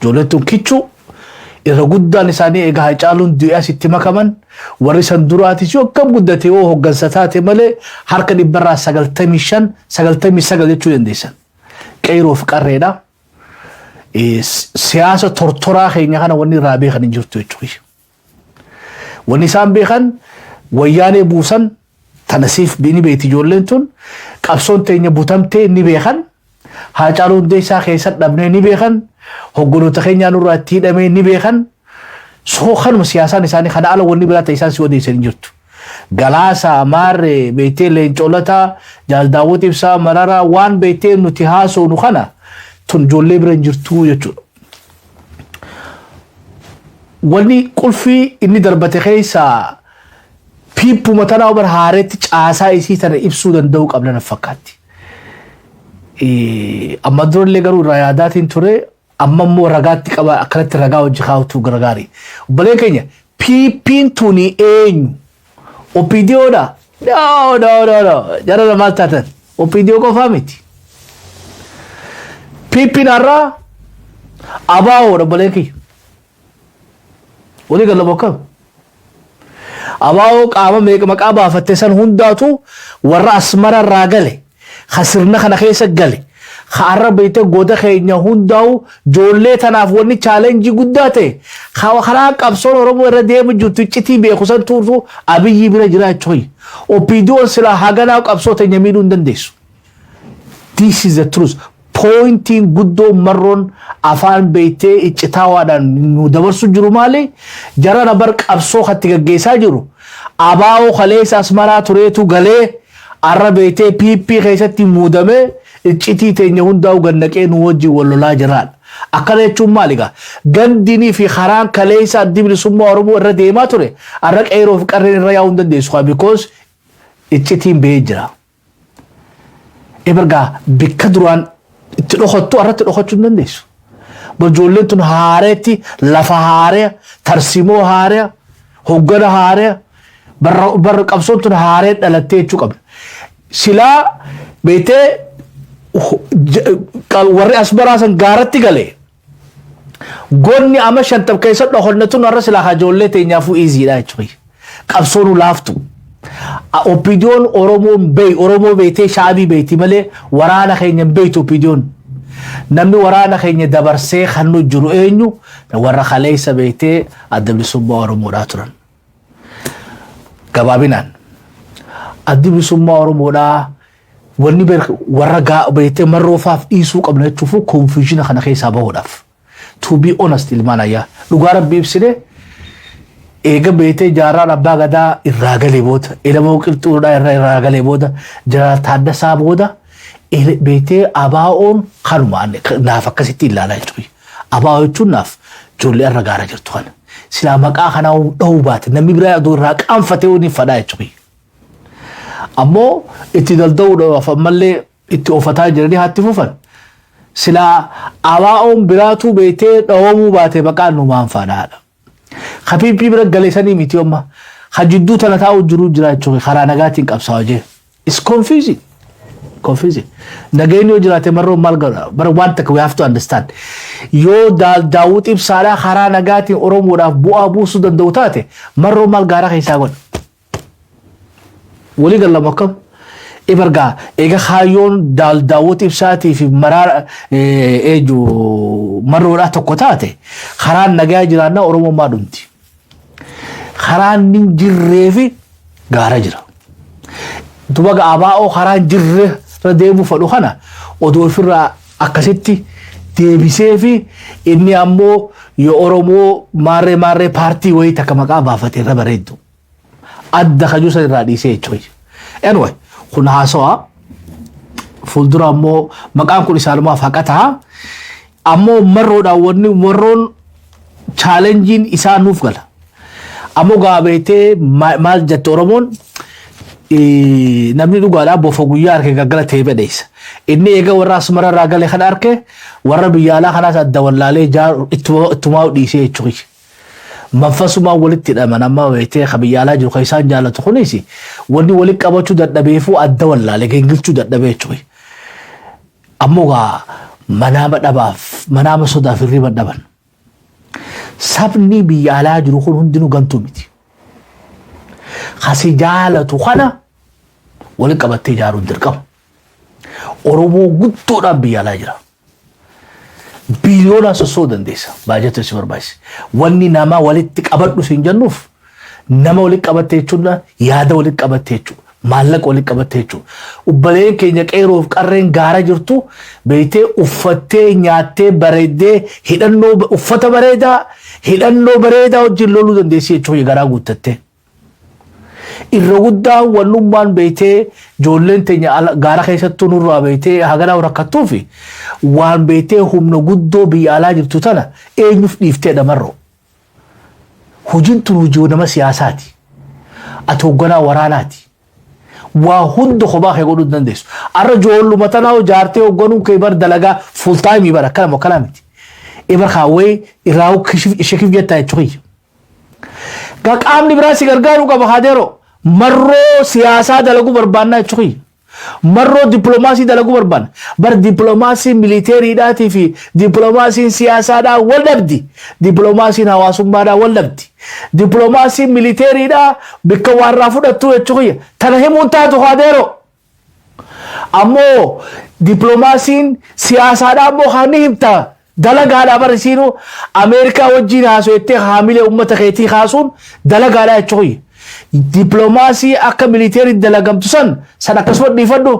Ijoolleen tun kichuu irra guddaan isaanii egaa Hacaaluun du'ee asitti makaman. Warri san duraatis yoo akkam guddate yoo hoggansa taate malee, harka 95% 99% jechuu dandeessan. Qeeroof qarreedha. Siyaasa tortoraa keenya kana wanni irraa beekan hin jirtu jechuudha. Wanni isaan beekan Wayyaanee buusan tana siif ni beekti ijoolleen tun. Qabsoon teenya butamtee ni beekan. Haacaaluu Hundeessaa keessa dhabnee ni beekan. Hogganoota keenyaa nurraa itti hidhamee ni beekan. Soo kanuma siyaasaan isaanii kana ala wanni biraa ta'e isaan si odeessan hin jirtu. Galaasaa, Maarree, beektee Leencolataa, Jaal Daawwit Ibsaa, Mararaa waan beektee nuti haasofnu kana tun ijoollee bira hin jirtu jechuudha. Wanni qulfii inni darbate keessaa piippuma tanaa bara haareetti caasaa isii tana ibsuu danda'uu qabna na fakkaatti. Amma durallee garuu irraa yaadaatiin ture, amma immoo ragaatti qaba, akkanatti ragaa hojii kaa'utu gargaari. Obboleen keenya, PP'n tuni eenyu? OPDOdha? No, no, no, no. Jara maal taatan? OPDO qofaa miti. PP'n har'aa ABOdha, obboleen kiyya. Walii galla bokkam. ABO qaama meeqa maqaa baafatte san hundaatu warra Asmara irraa gale, ka sirna kana keessa gale, ka har'a beekte goda keenya hundaa'u. Ijoollee tanaaf wanni challenge guddaa ta'e ka karaa qabsoon Oromoo irra deemu jirtu iccitii beeku san tuurtu Abiyyi bira jira jechuudha. OPDO'n silaa haganaa qabsoo teenya miidhuu hin dandeessu. This is the truth. Pointiin guddoo Marroon afaan beektee iccitaawaadhaan nu dabarsu jiru maali? Jarana bar qabsoo katti gaggeessaa jiru. ABO kaleessa Asmaraa tureetu galee arra beektee PP keessatti muudamee iccitii teenya hundaa'u gannaqee nu wajjin wal lolaa jiraadha. Akkana jechuun maali egaa? Gandinii fi karaan kaleessa Addi Bilisummaa Oromoo irra deemaa ture arra qeeroo fi qarreen irra yaa'uu hin dandeessu. Because iccitiin bahee jira. Ebergaa bikka duraan itti dhokattu irratti dhokachuu hin dandeessu. Ijoolleen tun haareetti lafa haaree, tarsiimoo haaree, hoggana haaree, barra qabsoon tun haaree dhalattee jechuu qabna. Silaa beektee warri as baraasan gaaratti galee gonni ama 50 keessa dhokonne tun har'a silaa ijoollee teenyaafuu easydha jechuudha. Qabsoon laaftu. OPDO'n Oromoon beey Oromoo beektee shaabii beeyti malee waraana keenya hin beeytu OPDO'n. Namni waraana keenya dabarsee kan nu jiru eenyu? Warra kaleessa beektee Adda Bilisummaa Oromoodhaa turan. Gabaabinaan Addi Bilisummaa Oromoodhaa wanni warra beektee Marroofaaf dhiisuu qabna jechuuf confusion kana keessaa bahuudhaaf. To be honest, ilmaan ayyaa, dhugaa Rabbi ibsine, eega beektee jaarraan abbaa gadaa irraa galee booda, Elemoo Qilxuudhaa irraa galee booda, Jeneraal Taaddasaa booda, beektee ABO'n kanuma naaf akkasitti ilaalaa jechuudha. ABO jechuun naaf ijoollee irra gaara jirtu kana. Silaa maqaa kanaa dhahuu baate namni biraa aduu irraa qaanfatee ni fadhaa jechuudha. Ammoo itti dalda'uudhaaf ammallee itti oofataa jiranii haatti fufan. Silaa ABO'n biraatu beektee dhawamuu baate maqaan numaan fadhaadha. Ka PP bira galee sanii miti amma. Ka jidduu tana taa'u jiru jira jechuudha, karaa nagaatiin qabsaa'aa jee. It's confusing. Confusing. Nageenyi yoo jiraate Marroon maal godha? Bara waan takka we have to understand. Yoo Daawwit Ibsaadhaa karaa nagaatiin Oromoodhaaf bu'aa buusuu danda'u taate, Marroon maal gaaraa keessaa godha? Walii gallamu akkam? Ibargaa eega kaayyoon Daawwit Ibsaatii fi maraa eenyu Marroodhaa tokko taate, karaan nagaa jiraannaa Oromoon maa dhumti? Karaan hin jirree fi gaara jira. Duba ABO karaa hin jirre irra deemuu fedhu kana odoo ofirraa akkasitti deebisee fi inni ammoo yoo Oromoo maarree maarree paartii wayii takka maqaa baafate irra bareeddu. Adda kajuu san irraa dhiisee jechuudha. Anyway, kun haasawaa fuuldura ammoo maqaan kun isaanumaaf haqa ta'a. Ammoo marroodhaan wanni marroon challenge-iin isaa nuuf gala. Ammoo gaabeetee maal jette Oromoon, namni dhugaadhaa bofa guyyaa harke gaggala ta'ee badheessa. Inni eega warra asmara irraa gale kana harke, warra biyya alaa kanaas adda wallaalee ittumaa dhiisee jechuudha. Manfasumaan walitti hidhaman amma beektee ka biyya alaa jiru kan isaan jaallatu kunis wanni walitti qabachuu dadhabeefuu adda wallaalee gingilchuu dadhabee jechuudha. Ammoo gaa manaama dhabaaf, manaama sodaaf hirriba dhaban. Sabni biyya alaa jiru kun hundinuu gantuu miti. Kasi jaalatu kana walitti qabattee ijaaruun dirqama. Oromoo guddoodhaan biyya alaa jira. Biliyoonaan sossoo dandeessa. Baajata si barbaachisa. Wanni nama walitti qabadhu siin jennuuf, nama walitti qabatte jechuun yaada walitti qabatte jechuudha. Maallaqa walitti qabatte jechuudha. Ubbaleen keenya qeeroof qarreen gaara jirtu beektee uffattee, nyaattee, bareeddee, hidhannoo, uffata bareedaa, hidhannoo bareedaa wajjin loluu dandeessi jechuudha garaa guuttattee. Irra guddaa wannummaan beektee ijoolleen teenya gaara keessattuu nurraa beektee haganaa rakkattuu fi waan beektee humna guddoo biyya alaa jirtu tana eenyuuf dhiiftee dhamarroo. Hojiin tun hojii nama siyaasaati. Ati hoogganaa waraanaati. Waa hunda kophaa kee godhuu hin dandeessu. Arra ijoolluma tanaa ijaartee hoogganuun kee bar dalagaa full time bara akkana akkanaa miti. Ibar kaawwee irraa ishee jettaa jechuudha. Gaa qaamni biraa si gargaaruu qaba haadeeroo. Marroo siyaasaa dalaguu barbaannaa jechuudha. Marroo dippiloomaasii dalaguu barbaanna. Bar dippiloomaasiin militeeriidhaatii fi dippiloomaasiin siyaasaadhaa wal dhabdi. Dippiloomaasiin hawaasummaadhaa wal dhabdi. Dippiloomaasiin militeeriidhaa bikka waarraa fudhattu jechuudha. Tana himuun taatu haadeeroo. Ammoo dippiloomaasiin siyaasaadhaa ammoo haa ni himta. Dalagaadhaa bara isiinuu Ameerikaa wajjin haaso'ettee haamilee uummata keetii kaasuun dalagaadhaa jechuudha. Dippiloomaasii akka militeerii dalagamtu san san akkasuma dhiifadhu.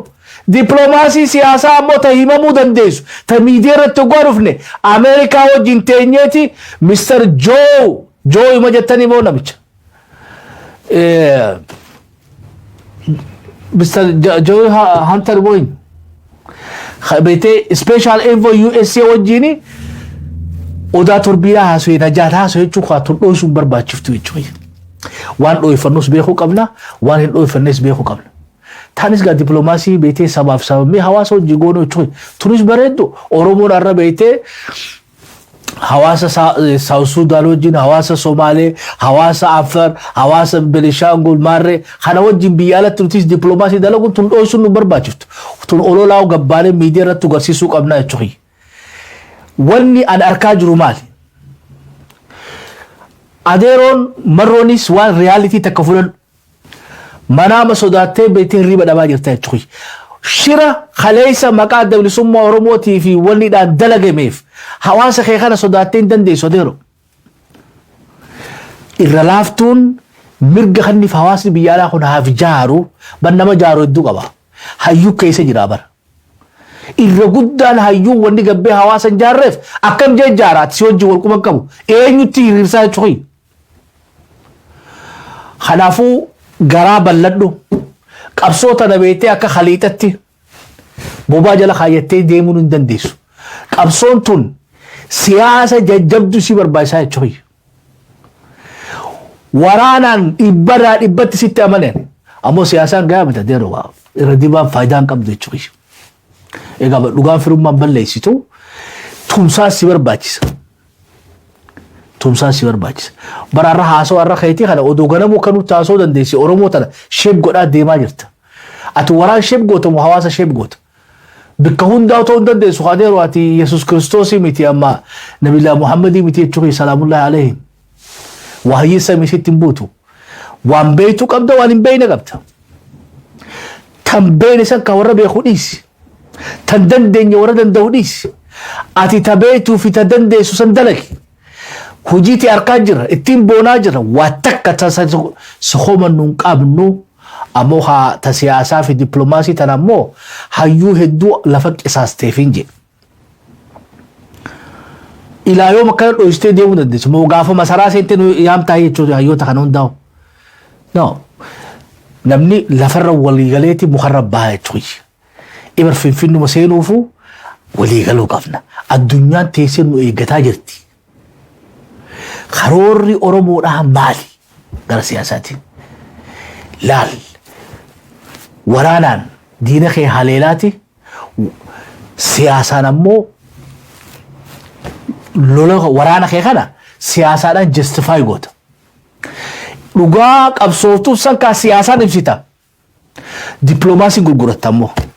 Dippiloomaasii siyaasaa ammoo ta himamuu dandeessu. Ta miidiyaa irratti hoggaa dhufne Ameerikaa wajjin teenyeeti Mr. Joe Joe hima jettanii moo namicha. Mr. Joe Hunter Boyne. Beetee special envoy USA wajjin odaa torbiidhaa haasawee najaat haasawee jechuun kaa tun dho'isuun barbaachiftu jechuudha. Waan dho'ifannus beekuu qabna, waan hin dho'ifannes beekuu qabna. Taanis gaa dippiloomaasii beetee sabaaf sababni hawaasa hojii goonuu jechuudha. Tunis bareeddu Oromoon har'a beetee hawaasa South Sudan wajjin, hawaasa Somaalee, hawaasa Afar, hawaasa Benishaangul Maarree kana wajjin biyya alatti nutis dippiloomaasii dalaguun tun dho'isuun nu barbaachiftu. Tun ololaa gabbaalee miidiyaa irratti agarsiisuu qabna jechuudha. Wanni ani arkaa jiru maali? Adeeroon marroonis waan reality takka fudhadhu. Manaama sodaattee beektee hirriba dhabaa jirta jechuudha. Shira kaleessa maqaa Adda Bilisummaa Oromootii fi wanniidhaan dalagameef hawaasa kee kana sodaattee hin dandeessu adeero. Irra laaftuun mirga kanniif hawaasni biyya alaa kun haaf jaaru, ban nama jaaru hedduu qaba. Hayyuu keessa jira bara. Irra guddaan hayyuu wanni gabbee hawaasa hin jaarreef akkam jee jaaraati si wajjin wal quban qabu eenyutti hiriirsaa jechuudha. Kanaafuu garaa bal'adhu, qabsoo tana beektee akka khaliixatti bobaa jala kaayyattee deemuu hin dandeessu. Qabsoon tun siyaasa jajjabduu si barbaachisaa jechuudha. Waraanaan dhibbarraa dhibbatti sitti amanan ammoo siyaasaan gahaa miti adeeroo, irra dibaan faayidaa hin qabdu jechuudha. Egaa dhugaan firummaan balleessitu tumsaan si barbaachisa. Tumsaan si barbaachisa. Bara har'a haasawaa har'a keetii kana odoo ganamuu kan nutti haasawuu dandeessi Oromoo tana shape godhaa deemaa jirta. Ati waraan shape goota moo hawaasa shape goota? Bikka hundaa otoo hin dandeessu adeeroo, ati Yesuus Kiristoosii miti, amma Nabiillaa Muhammadii miti jechuun salaamullahi alayhim. Wahyii samii sitti hin buutu. Waan beektu qabda, waan hin beekne qabda. Tan beekne san kan warra beeku dhiisi. Tan dandeenye warra danda'u dhiisi. Ati ta beektuu fi ta dandeessu san dalagi. Hojiitii harkaa jira, ittiin boonaa jira. Waa takka tasa sokomannu hin qabnu. Ammoo haa ta siyaasaa fi dippiloomaasii tana ammoo hayyuu hedduu lafa qisaasteef hin jedhe. Ilaa yoom akkana dho'istee deemuu dandeessu? Moo gaafa masaraa seentee nu yaamtaa jechuudha hayyoota kana hundaa'u? No. Namni lafarra waliigaleeti mukarra baha jechuudha. Ibar Finfinnuma seenuufu waliigaluu qabna. Addunyaan teessee nu eeggataa jirti. Karoorri Oromoodhaa maali? Gara siyaasaatiin. Laal. Waraanaan diina kee haleelaati. Siyaasaan ammoo lola waraana kee kana siyaasaadhaan justify goota. Dhugaa qabsooftuuf san kaa siyaasaan ibsita. Dippiloomaasiin gurguratta ammoo.